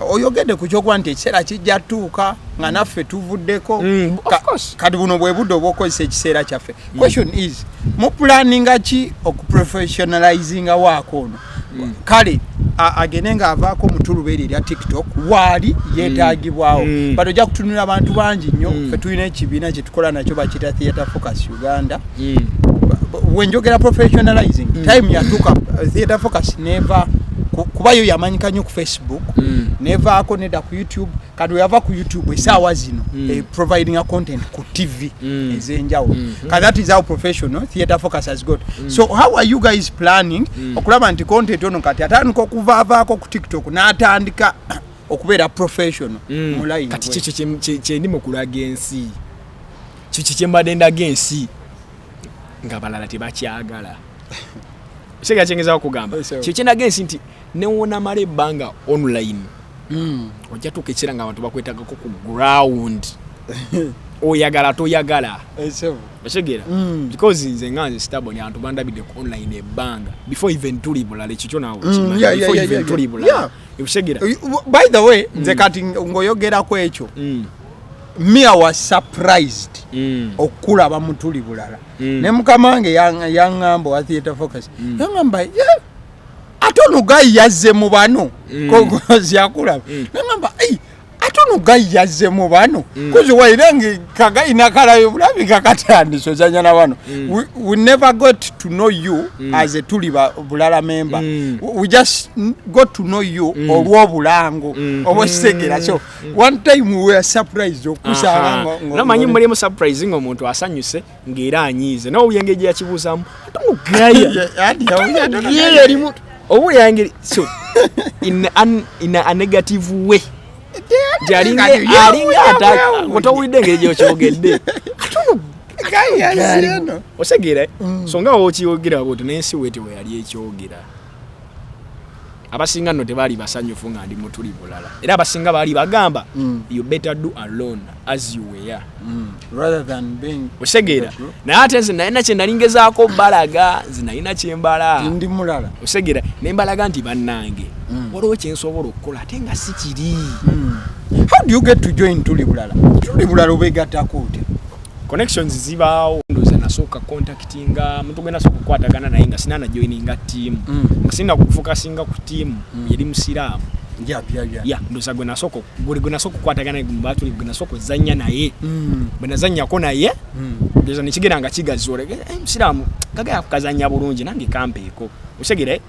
oyogedde ku kyokuba nti ekiseera kijja tuuka nga naffe tuvuddeko. Of course. Kati buno bwe budde obw'okukozesa ekiseera kyaffe. Question is, mupulaninga ki okuprofessionalizinga waako ono? Kale agende ng'avaako mutuluba eri erya TikTok waali yeetaagibwawo, but ojja kutunula abantu bangi nnyo. Ffe tulina ekibiina kye tukola nakyo, bakiyita Theatre Focus Uganda. Wenjogera professionalizing, time yatuuka Theatre Focus neva kuba yo yamanyika nnyo ku Facebook, nevaako nedda ku YouTube. Kati weyava ku YouTube, esaawa zino providing a content ku TV ez'enjawulo. Kati that is how professional Theatre Focus has got. So how are you guys planning okulaba nti content ono kati atandika okuvaavaako ku TikTok n'atandika okubeera professional mu line Kati bwe? kyekyo kyendi mu kulaga ensi, kikyo kyembadde ndaga ensi nga balala tebakyagala. Kitegera kyengezaako kugamba? Yes, sir. Kyo kyendaga ensi nti newonamala ebbanga online, ojja tuuka ekiseera nga abantu bakwetagako ku ground, oyagala toyagala. Sebo. Okitegeera? Because nze nga nze Stabon, abantu bandabidde ku online ebbanga before even tuli bulala. Ekyo kyo naawe okimanyi. Before even tuli bulala. Okitegeera? By the way, nze kati ng'oyogerako ekyo, me, I was surprised okulaba mutuli bulala. Ne mukama wange yaŋŋamba wa Theatre Focus, yaŋŋamba, "Yeah, ate ono guy yazze mu bano." 'Cause yakulaba, naŋŋamba, "Ei, ate ono guy yazze mu bano." 'Cause wairange ka guy nakalayo bulabika katandise ozanya na bano. We never got to know you as a tuli bulala member. We just got to know you olw'obulango oba okitegera. So one time we were surprised okusanga Namanyi mulimu surprise nga omuntu asanyuse ng'era anyiize, nawe owulira engeri gye yakibuuzaamu, ate omugaya ye erimu owulira engeri, so in a negative way nti alinga alinga ata towulidde engeri gyokyogedde, ate ono osegeera. So nga wokyogera bwotyo n'ensi wete we yali ekyogera, abasinga nno tebaali basanyufu nga ndi mutuli bulala, era abasinga baali bagamba, "You better do alone as you were," rather than being osegeera? Naye ate nze nalina kye nali ngezaako balaga, nze nalina kyembala. Ndi mulala. Osegeera? Ne mbalaga nti bannange, waliwo kyensobola okukola ate nga si kiri. How do you get to join tuli bulala? Tuli bulala obegattako otya? Connections zibaawo. Ndowooza nasooka contactinga muntu gwe nasooka okukwatagana naye nga sina najoininga team, nga sina kufocusinga ku team, yeri musiraamu. Ya, ndowooza gwe nasooka okukwatagana naye mubatuli, gwe nasooka ozannya naye, bwe nazannyako naye, ndowooza nekigenda nga kigaziwa, eh, musiraamu kagaya kukazannya bulungi, nange kampeeko. Otegere?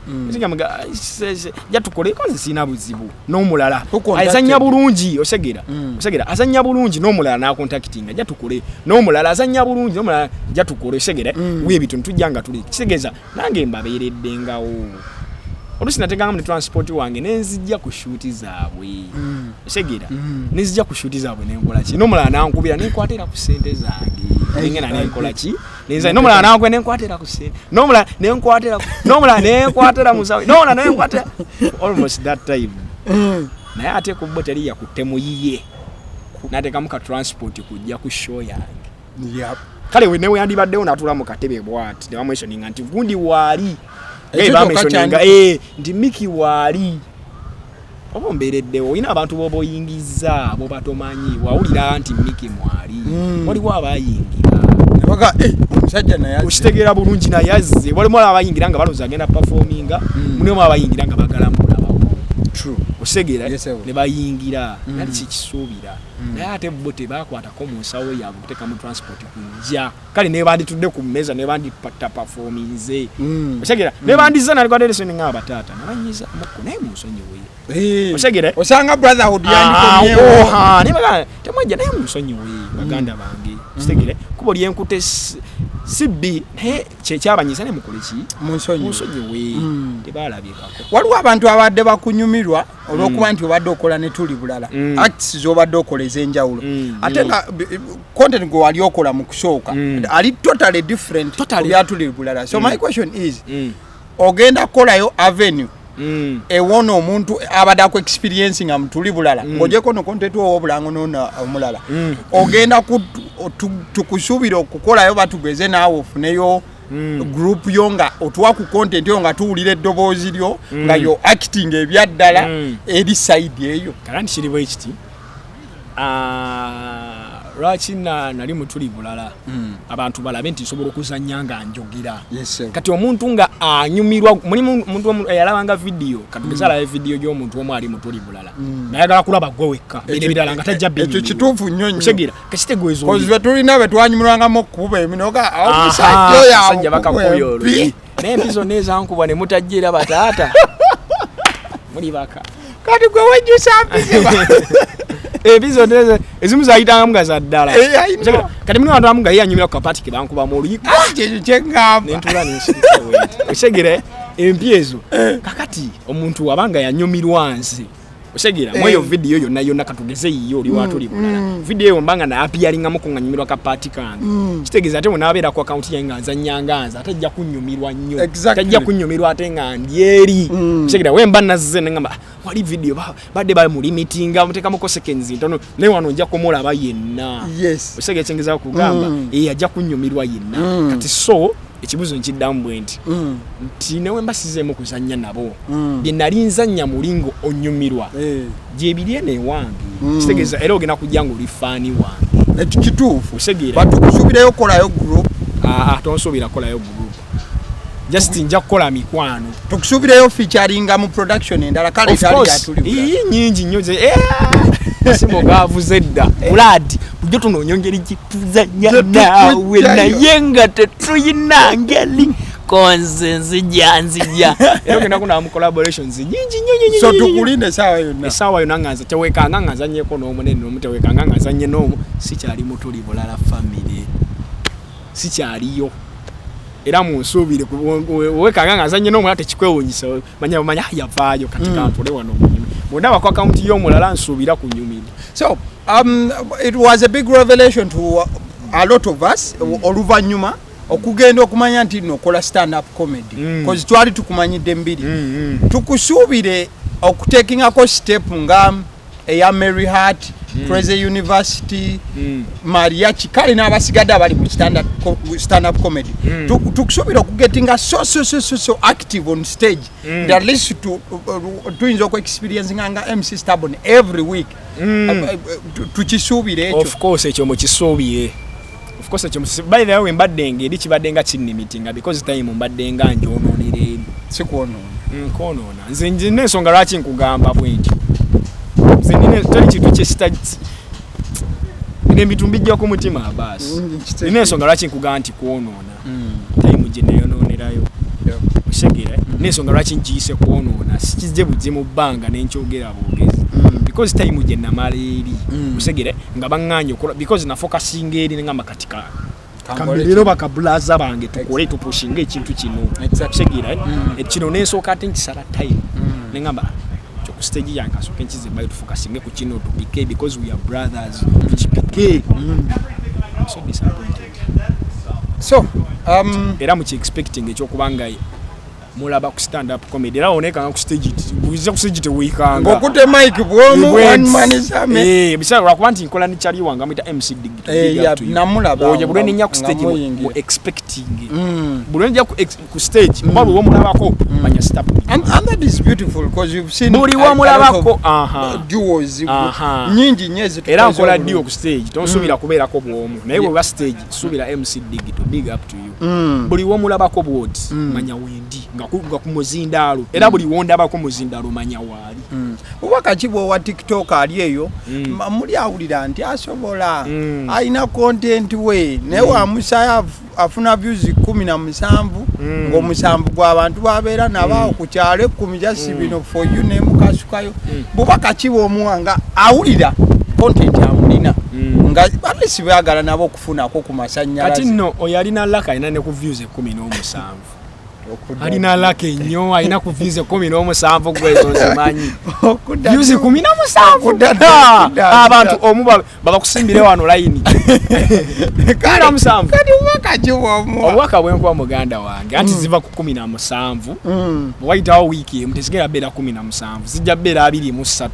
Ja tukole, koze sirina buzibu n'omulala Who contacted? Azannya bulungi, osegera? Osegera, azannya bulungi n'omulala n'acontactinga, ja tukole, n'omulala azannya bulungi n'omulala, ja tukole, osegera? Weebito ntujja nga tuli, kitegeeza nange mbabeereddengawo. Oluusi nategangamu ne transport wange nenzijja ku shoot zaabwe, osegera? Nenzijja ku shoot zaabwe nenkola ki, n'omulala nankubira nenkwatira ku ssente zange, nengenda nenkola ki, nenza, n'omulala nankubira nenkwatira ku ssente, n'omulala nenkwatira, n'omulala nenkwatira musawe, n'omulala nenkwatira, almost that time. Naye ate ku bo teri yakutte muyiye n'ateekamu ka transport kujja ku show yange. Kale we newe yandibaddewo n'atuula mu katebe bwati ne bamweshoninga nti gundi waali. Ekyo Eh, bamweshoninga kyokka. Nti Miki waali, oba ombeereddewo, olina abantu b'oba oyingizza boba tomanyi, wawulira nti Miki mwali, waliwo abayingira. Nebaga, "Eh, omusajja naye azze." Okitegeera bulungi, naye azze. Walimu abayingira nga balowooza agenda performinga, mulimu abayingira nga bagala mulabako. True. Osegeera? Yes, sir. Ne bayingira, nali kikisuubira, naye ate bo tebakwatako mu nsawo yaabwe kuteeka mu transport kujja. Kale nebanditudde ku mmeeza, nebanditaperforminze, osegeera? Nebandizza nalikwatesoni nga abataata nabanyizaamukko, naye munsonyiwe. Eh. Osegeera? Osanga brotherhood yandikomyewo. Oha, naye bagamba, temwajja, naye munsonyiwe baganda bange, kitegere kubo lyenkute si bbi, naye kyekyabanyiza, naye mukole ki? Munsonyiwe. Munsonyiwe. Tebalabikako. Waliwo abantu abadde bakunyumirwa olw'okuba nti obadde okola ne tuli bulala, acts z'obadde okola ez'enjawulo, ate nga content gwe wali okola mu kusooka ali totally different Totally. ku byatuli bulala. So my question is, Ogenda kukolayo avenue ewona omuntu abadde aku experience nga mutuli bulala, ng'ogyeko no content owobulango nona omulala. Ogenda tukusuubira okukolayo, batugeze naawe ofuneyo group yo nga otuwa ku content yo, nga tuwulira eddoboozi lyo nga yo acting ebyaddala eri side eyo. Kala nti kiri bwe kiti. Lwaki nali mutuli bulala? Abantu balabe nti nsobola okuzannya nga njogera. Yes, sir. Kati omuntu nga anyumirwa, mulimu omuntu omu eyalabanga vidiyo, katugeze alaba vidiyo gy'omuntu omu ali mutuli bulala, nayagala kulaba gwe wekka, bino ebirala nga tajja Ekyo binyumirwa. kituufu nnyo nnyo. Otegeera kakitegeeza Kozi be tulina be twanyumirwangamu okukuba eminoga, omusajja oyo abasajja akukubwa bakakubya empi. oluyi, naye empi zonna ezankubwa ne mutajja era bataata muli baka. Kati gwe wejjusa mpize. Empi zonna ezimu zayitangamu nga za ddala. Eh, I know. Otegeera? Kati mulimu abantu abamu nga ye anyumira ku kapati ke bankubamu oluyi. Kyekyo kyeŋŋamba. Nentula nensirika bwenti, otegeera empi ezo. Kakati omuntu wabanga yanyumirwa nze, otegeera, mweyo vidiyo yonna yonna, katugeze yiyo oli watuli bulala, vidiyo eyo mbanga naapiyalingamuko nga nyumirwa kapaati kange, kitegeeza ate bwenaabeera ku akawunti yange nga nzannyanga nze, ate ajja kunnyumirwa nnyo. Tajja kunnyumirwa ate nga ndi eri. Otegeera, wemba nazze nengamba, "Ah, wali vidiyo badde bamulimitinga, muteekamuko seconds ntono, naye wano nja kumulaba yenna." Otegeera kyengezaako kugamba? Eh, ajja kunnyumirwa yenna. Kati so ekibuzo nkiddamu bwe nti nti newe mba sizeemu kuzannya nabo, bye nali nzannya muli nga onyumirwa gyebiri eno ewange, kitegeeza era ogenda kujja nga oli fan wange. Ekyo kituufu. Otegeera? Batukusuubirayo okukolayo group? Aa, tonsuubira kukolayo group, just nja kukola mikwano. Tukusuubirayo featuringa mu production endala kale Of etali course. yatuli bulala? Ii, nyingi nnyo ze masimu gaavuze dda. Buladi bulijjo tunoonya engeri gyetuzanya Gye naawe tukujjayo. naye nga tetuyina ngeri konze nzija nzija era ogenda kunaba mu collaborations nyingi nnyo nnyo nnyo So nnyo, nnyo. tukulinde esaawa yonna. Essaawa yonna nga nze tewekanga nga nzanyeko n'omunene n'omu, tewekanga nga nzanye n'omu. Sikyali mutuli bulala family, sikyaliyo, era munsuubire wekanga nga nzanye n'omulala tekikwewunyisa, manya manya yavaayo. Kati kantule wano munyumi bwondaba ku akawunti y'omulala nsuubira kunyumirwa. So it was a big revelation to a lot of us oluvannyuma okugenda okumanya nti nokola stand up comedy, cause twali tukumanyidde mbiri. Tukusuubire okutekingako step nga eya Mary Hart, Crazy University, Mariachi, kale n'abasigadde abali mu stand up comedy. Tukusuubira okugetinga so so so so so active on stage mm. At least tuyinza okuexperiencing nga MC Stabon every week. Tukisuubire ekyo? Of course, ekyo mukisuubire. Of course, ekyo by the way, mbadde ngeri kibadde nga kinnimitinga because time mbadde nga njonoonera eri. Sikwonoona. Nkwonoona. Nze nina ensonga lwaki nkugamba bwe ntyo. Nze nina toli kintu kyesita bino ebintu mbijja ku mutima baasi. Nina ensonga lwaki nkugamba nti kwonoona. Time gye neyonoonerayo, otegeera, n'ensonga lwaki nkiyise kwonoona, sikijje bujje mu bbanga nenkyogera bwogezi, because time gye namala eri, otegeera, nga baŋŋaanye okola because nafokasinga eri, nengamba kati ka kambeerero bakabulaza bange tukole tupushinga ekintu kino. Otegeera, eh? Kino nensooka ate nkisala time, nengamba kyo ku stage yange asooke nkize bayo tufokasinge ku kino tupike because we are brothers, tukipike. I'm so disappointed. So Era muki expecting ekyokuba nga mulaba ku stand up comedy, era onekanga ku stage, buiza ku stage teweekanga. Ng'okutte mic bwomu, one man is army. Eh, bisaala lwakuba nti nkola ne kyali wange amuyita MC Digital. Eh, Big up yeah, to you. namulaba Oyo buli lwenenya ku nga stage muyingira. mu expecting buli lwenja ku stage oba buli womulabako manya step. And that is beautiful because you've seen Buli a lot womulabako, of duos nyingi nnyo ezitukoze Era nkola obulungi. dio ku stage, tonsuubira kubeerako bwomu, naye bweba stage suubira MC Digital, big up to you. Buli womulabako bwoti manya wendi nga ku muzindaalo, era buli wondabako muzindaalo manya waali. Bubaka ki bwowa TikTok ali eyo? Muli awulira nti asobola, alina content we, naye wamusayo afuna views 17, ng'omusanvu gw'abantu babeera nabo ku kyalo 10, just bino for you nemukasukayo. Bubaka ki bwomuwa nga awulira content amulina, nga at least baagala nabo okufunako ku Kati masannyalaze? Nno oyo alina laka, alina ne ku views 17. Alina lucky nnyo, alina ku views 17, gwezo nzimanyi. Views 17. Abantu omu babakusimbire wano layini 17. Kati obubaka ki bwomuwa? Obubaka bwenkuwa muganda wange anti ziva ku 17, bwewayitawo wiiki emu tezigenda beera 17, zijja beera 23.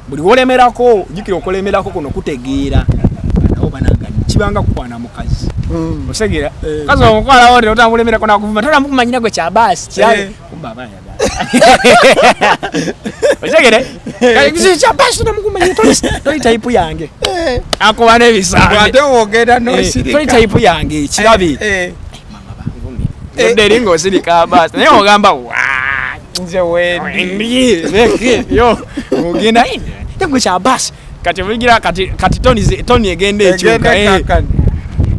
Buli wolemerako, jjukira okulemerako kuno kutegeera nabo bananga kibanga kukwana mukazi. Osegeera? Kazi omukwalawo nti otamulemerako nakuvuma, tonamukumanyira gwe kyabaasi kirabe. Kumba aba ayagala. Otegere? Kati kyabaasi tonamukumanyira, toli type yange. Akuba n'ebisambi. Bw'ate wogenda n'osirika. Toli type yange, kirabe. Mama banvumye. Odde eri ng'osirika abaasi naye ogamba wa Nze wendi. Ndi yo ogenda gwe kyabaasi kati obigira kati kati toni toni egenda ekyuka. Egenda ekakkana.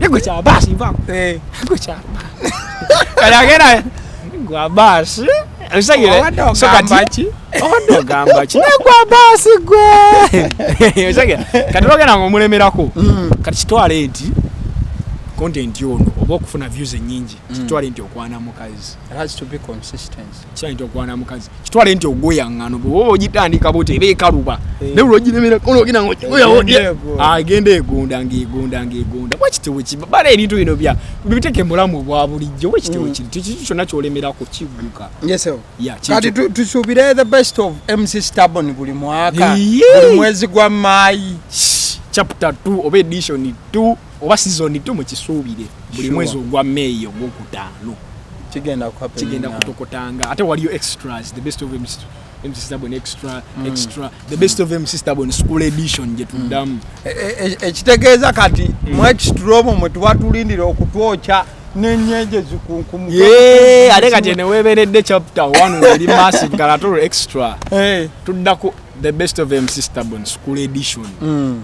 Gwe kyabaasi nvaako. Gwe kyabaasi kati agenda gwe abaasi osegere. Obadde So kati ogamba ki? Obadde ogamba ki? Naye gwe abaasi gwe osegere kati ogenda ng'omulemerako. Kati kitwale nti content ono oba okufuna views ennyingi, kitwale nti okwana mukazi. It has to be consistent. Kitwale nti okwana mukazi, kitwale nti ogoyaŋŋano bweoba ogitandika bwoti eba ekaluba. Naye lwogiremerako nogenda Egenda egonda. Agenda egonda ng'egonda ng'egonda bwekityo bwekiba. Bala ebintu bino bya bibiteeke mu bulamu bwa bulijjo bwekityo bwekiri, tekintu kyonna kyolemerako kigguka. Yes, sir. Ya, Kati tusuubire the best of MC Stubborn buli mwaka, Yee. buli mwezi gwa Maayi. Chapter 2 oba edition 2 oba season 2 mukisuubire buli mwezi ogwa May ogwokutaano. Kigenda kuhappen Kigenda now. kutokotanga. Ate waliyo extras, the best of MC Stubborn extra, extra the best of MC Stubborn school edition gye tuddamu. Ekitegeeza kati mu extra omwo mwe tuba tulindira okutwokya n'ennyenje zikunkumuka. Yee, ate kati eno weebeeredde chapter 1 eri massive, kale ate olwo extra tuddako the best of MC Stubborn school edition.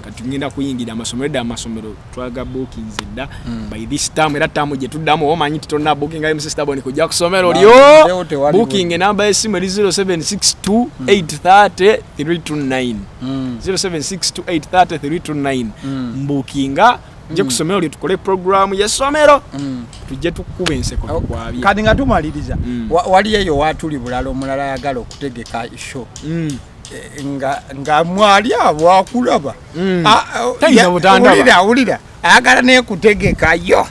Kati tugenda kuyingira amasomero edda, amasomero twaga bookings edda. By this term, era term gye tuddamu omanyi nti tonna bookinga MC Stubborn kujja ku ssomero Leo lyo. tewali. Booking enamba y'essimu eri 0762 830 329, 0762 830 329. Mbookinga nje ku ssomero lye tukole programu y'essomero, tujje tukuba enseko tukwabye. Kati nga tumaliriza, waliyo eyo watuli bulala omulala ayagala okutegeka show. Nga mwali abo akulaba. Tayinza butandaba. Wulira, wulira, ayagala naye kutegekayo.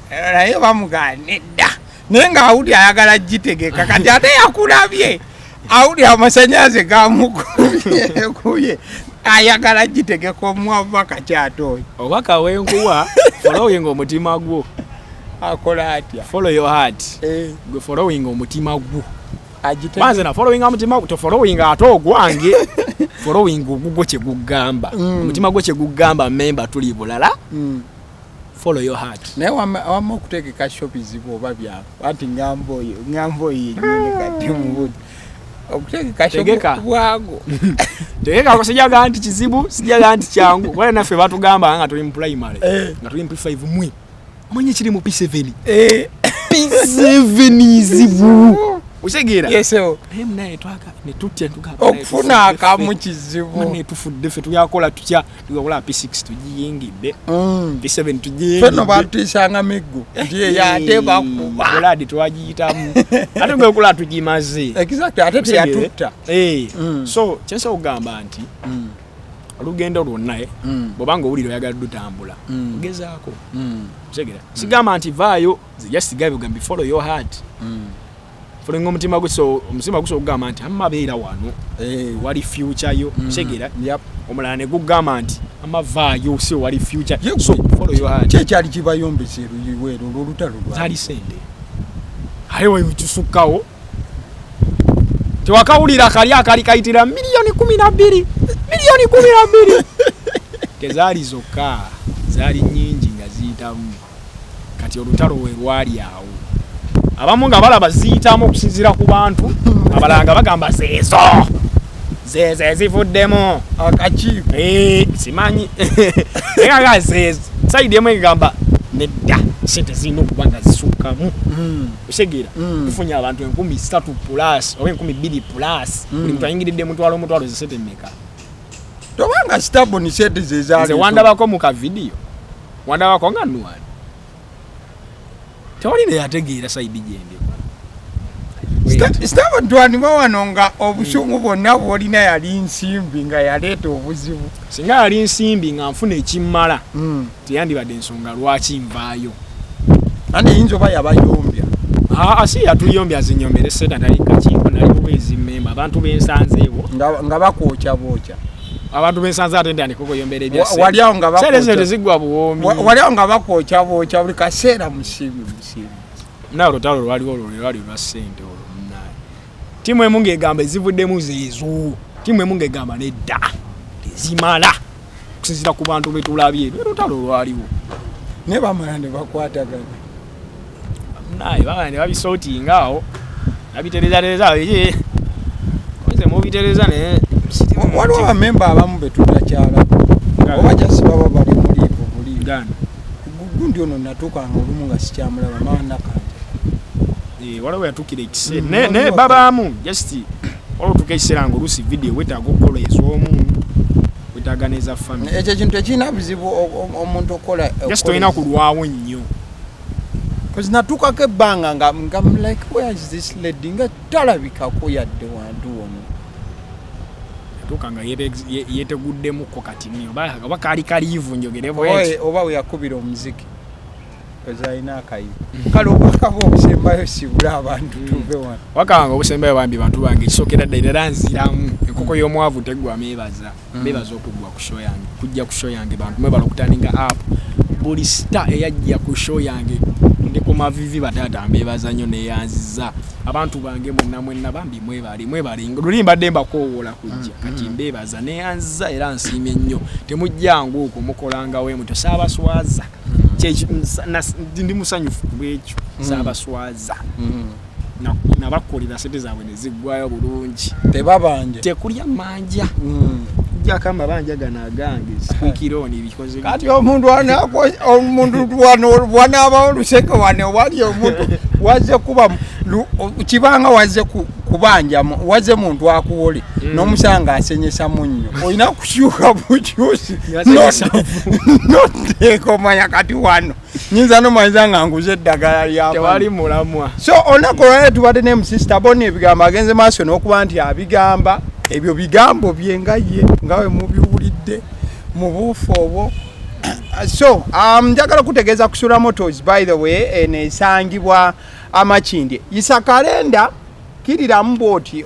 Naye bamugaana nedda, naye ng'awulira ayagala gitegeka. Kati ate yakulabye, awulira amasanyalaze gamukubye, ayagala gitegeka, omuwa kakyate oyo? Obubaka bwenkuwa, following omutima gwo. Akola atya? Follow your heart. Gwe following omutima gwo. Agitege- Banze na following omutima gwo, to following ate ogwange, following ogugwo kyegugamba. Omutima gwo kyegugamba. Memba tuli bulala. Follow your heart. Naye wamma okutegeka show bizibu oba byangu? Anti ngamba oyo, ngamba oyo yennyini kati mubuzi okutegeka show Tegeka. bwago. Tegeka, sijaga nti kizibu, sijaga nti kyangu. Wala naffe batugamba nga tuli mu primary, nga tuli mu P5, mwe omanyi ekiri mu P7? P7 izibu, otegeera? Yes, sir. Naye munaye twaka ne tutya tugamba Okufuna akamu kizibu. Mane tufudde ffe, tuyakola tutya? Tuyakola P6 tugiyingidde, P7 Ffe nno tugiyingidde. batuyisanga miggo nti eyo ate bakuba. Buladi twagiyitamu, ate ngekula tugimaze. Exactly, ate teyatutta. So kyensobola okugamba nti olugendo lwonna, bw'obanga owulira oyagala lutambula, ogezaako. Otegera? Sigamba nti vaayo, just sigabe ogambe follow your heart. Following omutima gwo. So omutima gusobola okugamba nti amma beera wano, wali future yo. Otegera? Omulala ne gugamba nti amma vaayo, si wali future. So follow your heart. Ki ekyali kibayombesa eruyiweero olw'olutalo lwa Zaali sente, ate wekisukkawo tewakawulira kali akali kayitira miliyoni 12, miliyoni 12. Tezaali zokka, zaali nyingi nga ziyitamu. Kati olutalo we lwali awo, abamu nga balaba ziyitamu okusinziira ku bantu, abalala nga bagamba zeezo zeezo ezivuddemu. Akakiiko. Simanyi, naye nga zeezo side emu egamba nedda, sente zirina okuba nga zisukkamu. Otegeera? Tufunye abantu 3000 plus oba 2000 plus, buli muntu ayingiridde mutwalo omutwalo, zisente mmeka? Tobanga Stubborn sente zezaali. Nze wandabako mu kavidiyo, wandabako nga nwani, tewali neyategeera side gyendiko. Sitaba wano nga obusungu bwonna bwolina yali nsimbi nga yaleeta obuzibu. Singa yali nsimbi nga nfuna ekimmala, teyandibadde ensonga lwaki nvaayo. Andi eyinza oba yabayombya. Aa, si yatuyombya, zinyombere seta nali kakiiko, nali bubeezi memba, abantu bensanzeewo nga bakwokya bookya. Abantu bensanze ate ntandika okuyombera ebya Wali awo nga sente ezo tezigwa buwoomi. Wali awo nga bakwokya bookya buli kaseera, musiibi musiibi. Naye olutalo lwaliwo olwo lwali lwa ssente olwo munaye. Ttiimu emu ng'egamba ezivuddemu zeezo, ttiimu emu ng'egamba nedda tezimala okusinziira ku bantu betulabye. Lwe lutalo lwaliwo. Naye bamala ne bakwatagana. Naye bamala ne babisootinga awo, babiterezatereza biki, nze mubitereza naye Waliwo bamemba abamu betutakyala oba just baba bali muliivu buliivu. Gana. Gundi ono natuukanga olumu nga sikyamulaba maanakanja. Eh, waliwo yatuukira ekiseera Waliwo ne babaamu just waliwo otuuka ekiseera nga oluusi video wetaaga okukola ez'omu, wetaaga n'eza family. Ekyo ekintu tekirina buzibu omuntu okukola. Just tolina kulwawo nnyo. Because natuukako ebbanga nga I'm like, where is this lady, nga talabikako yadde wantu wano. Yatuuka nga yeteguddemukko kati nni oba kaali kaliivu njogere bweti. Oba we yakubira omuziki alina akayivu. Kale obwakaba obusembayo, sibula abantu tuve wano. Wakanga obusembayo, bambi bantu bange, ekisookera ddala era nziramu, enkoko y'omwavu teggwa meebaza. Mbeebaza okuggwa ku show yange, kujja ku show yange. Bantu mwebala okuturninga up. Buli star eyajja ku show yange ndi ku mavivi, bataata mbeebaza nnyo, neyanziza abantu bange mwenna mwenna, bambi mwebale, mwebale. Luli mbadde mbakoowoola kujja, kati mbeebaza, neyanziza era nsiimye nnyo. Temujjangu okwo mukolangawo emutyo, saabaswaza. Ndi musanyufu bwekyo, saabaswaza. Nabakolera sente zaabwe ne ziggwayo bulungi. Tebabanja. Tekulya manja. Kujjako amabanja gano agange squeaky bikoze. Kati omuntu omuntu wano wanaabawo oluseke wano wali omuntu wazze kuba kibanga wazze kubanja wazze muntu akuwole n'omusanga asenyesa munnyo, olina kukyuka bukyusi Yasenyesa. Noteeka omanya kati wano nyinza nomanyiza nga nguze eddagala lya Tewali mulamwa. So olunaku olwaleero tubadde ne musista Boni, ebigambo agenze maaso n'okuba nti abigamba ebyo bigambo bye nga ye nga we mubiwulidde mu buufu obwo. So njagala kutegeeza Kusula Motors, by the way, eno esangibwa Amakindye, yisa kalenda kiriramu bwoti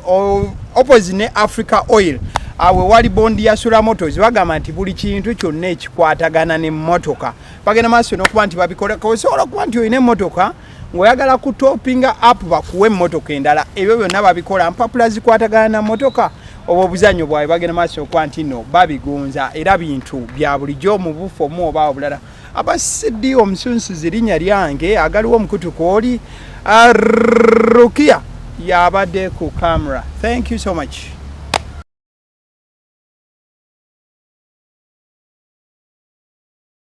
opposite ne Africa Oil, awe wali bondi ya Sula Motors. Bagamba nti buli kintu kyonna ekikwatagana n'emmotoka bagenda maaso n'okuba nti babikola. Osobola okuba nti olina emmotoka ng'oyagala kutoppinga up, bakuwe emmotoka endala, ebyo byonna babikola. Mpapula zikwatagana na mmotoka oba obuzannyo bwabwe bagenda maaso okuba nti no babigunza, era bintu bya bulijjo mu bufu omu oba obulala. Abasidi omusunsuzi linnya lyange, agaliwo omukutu kwoli Rukia yabadde ku camera. Thank you so much.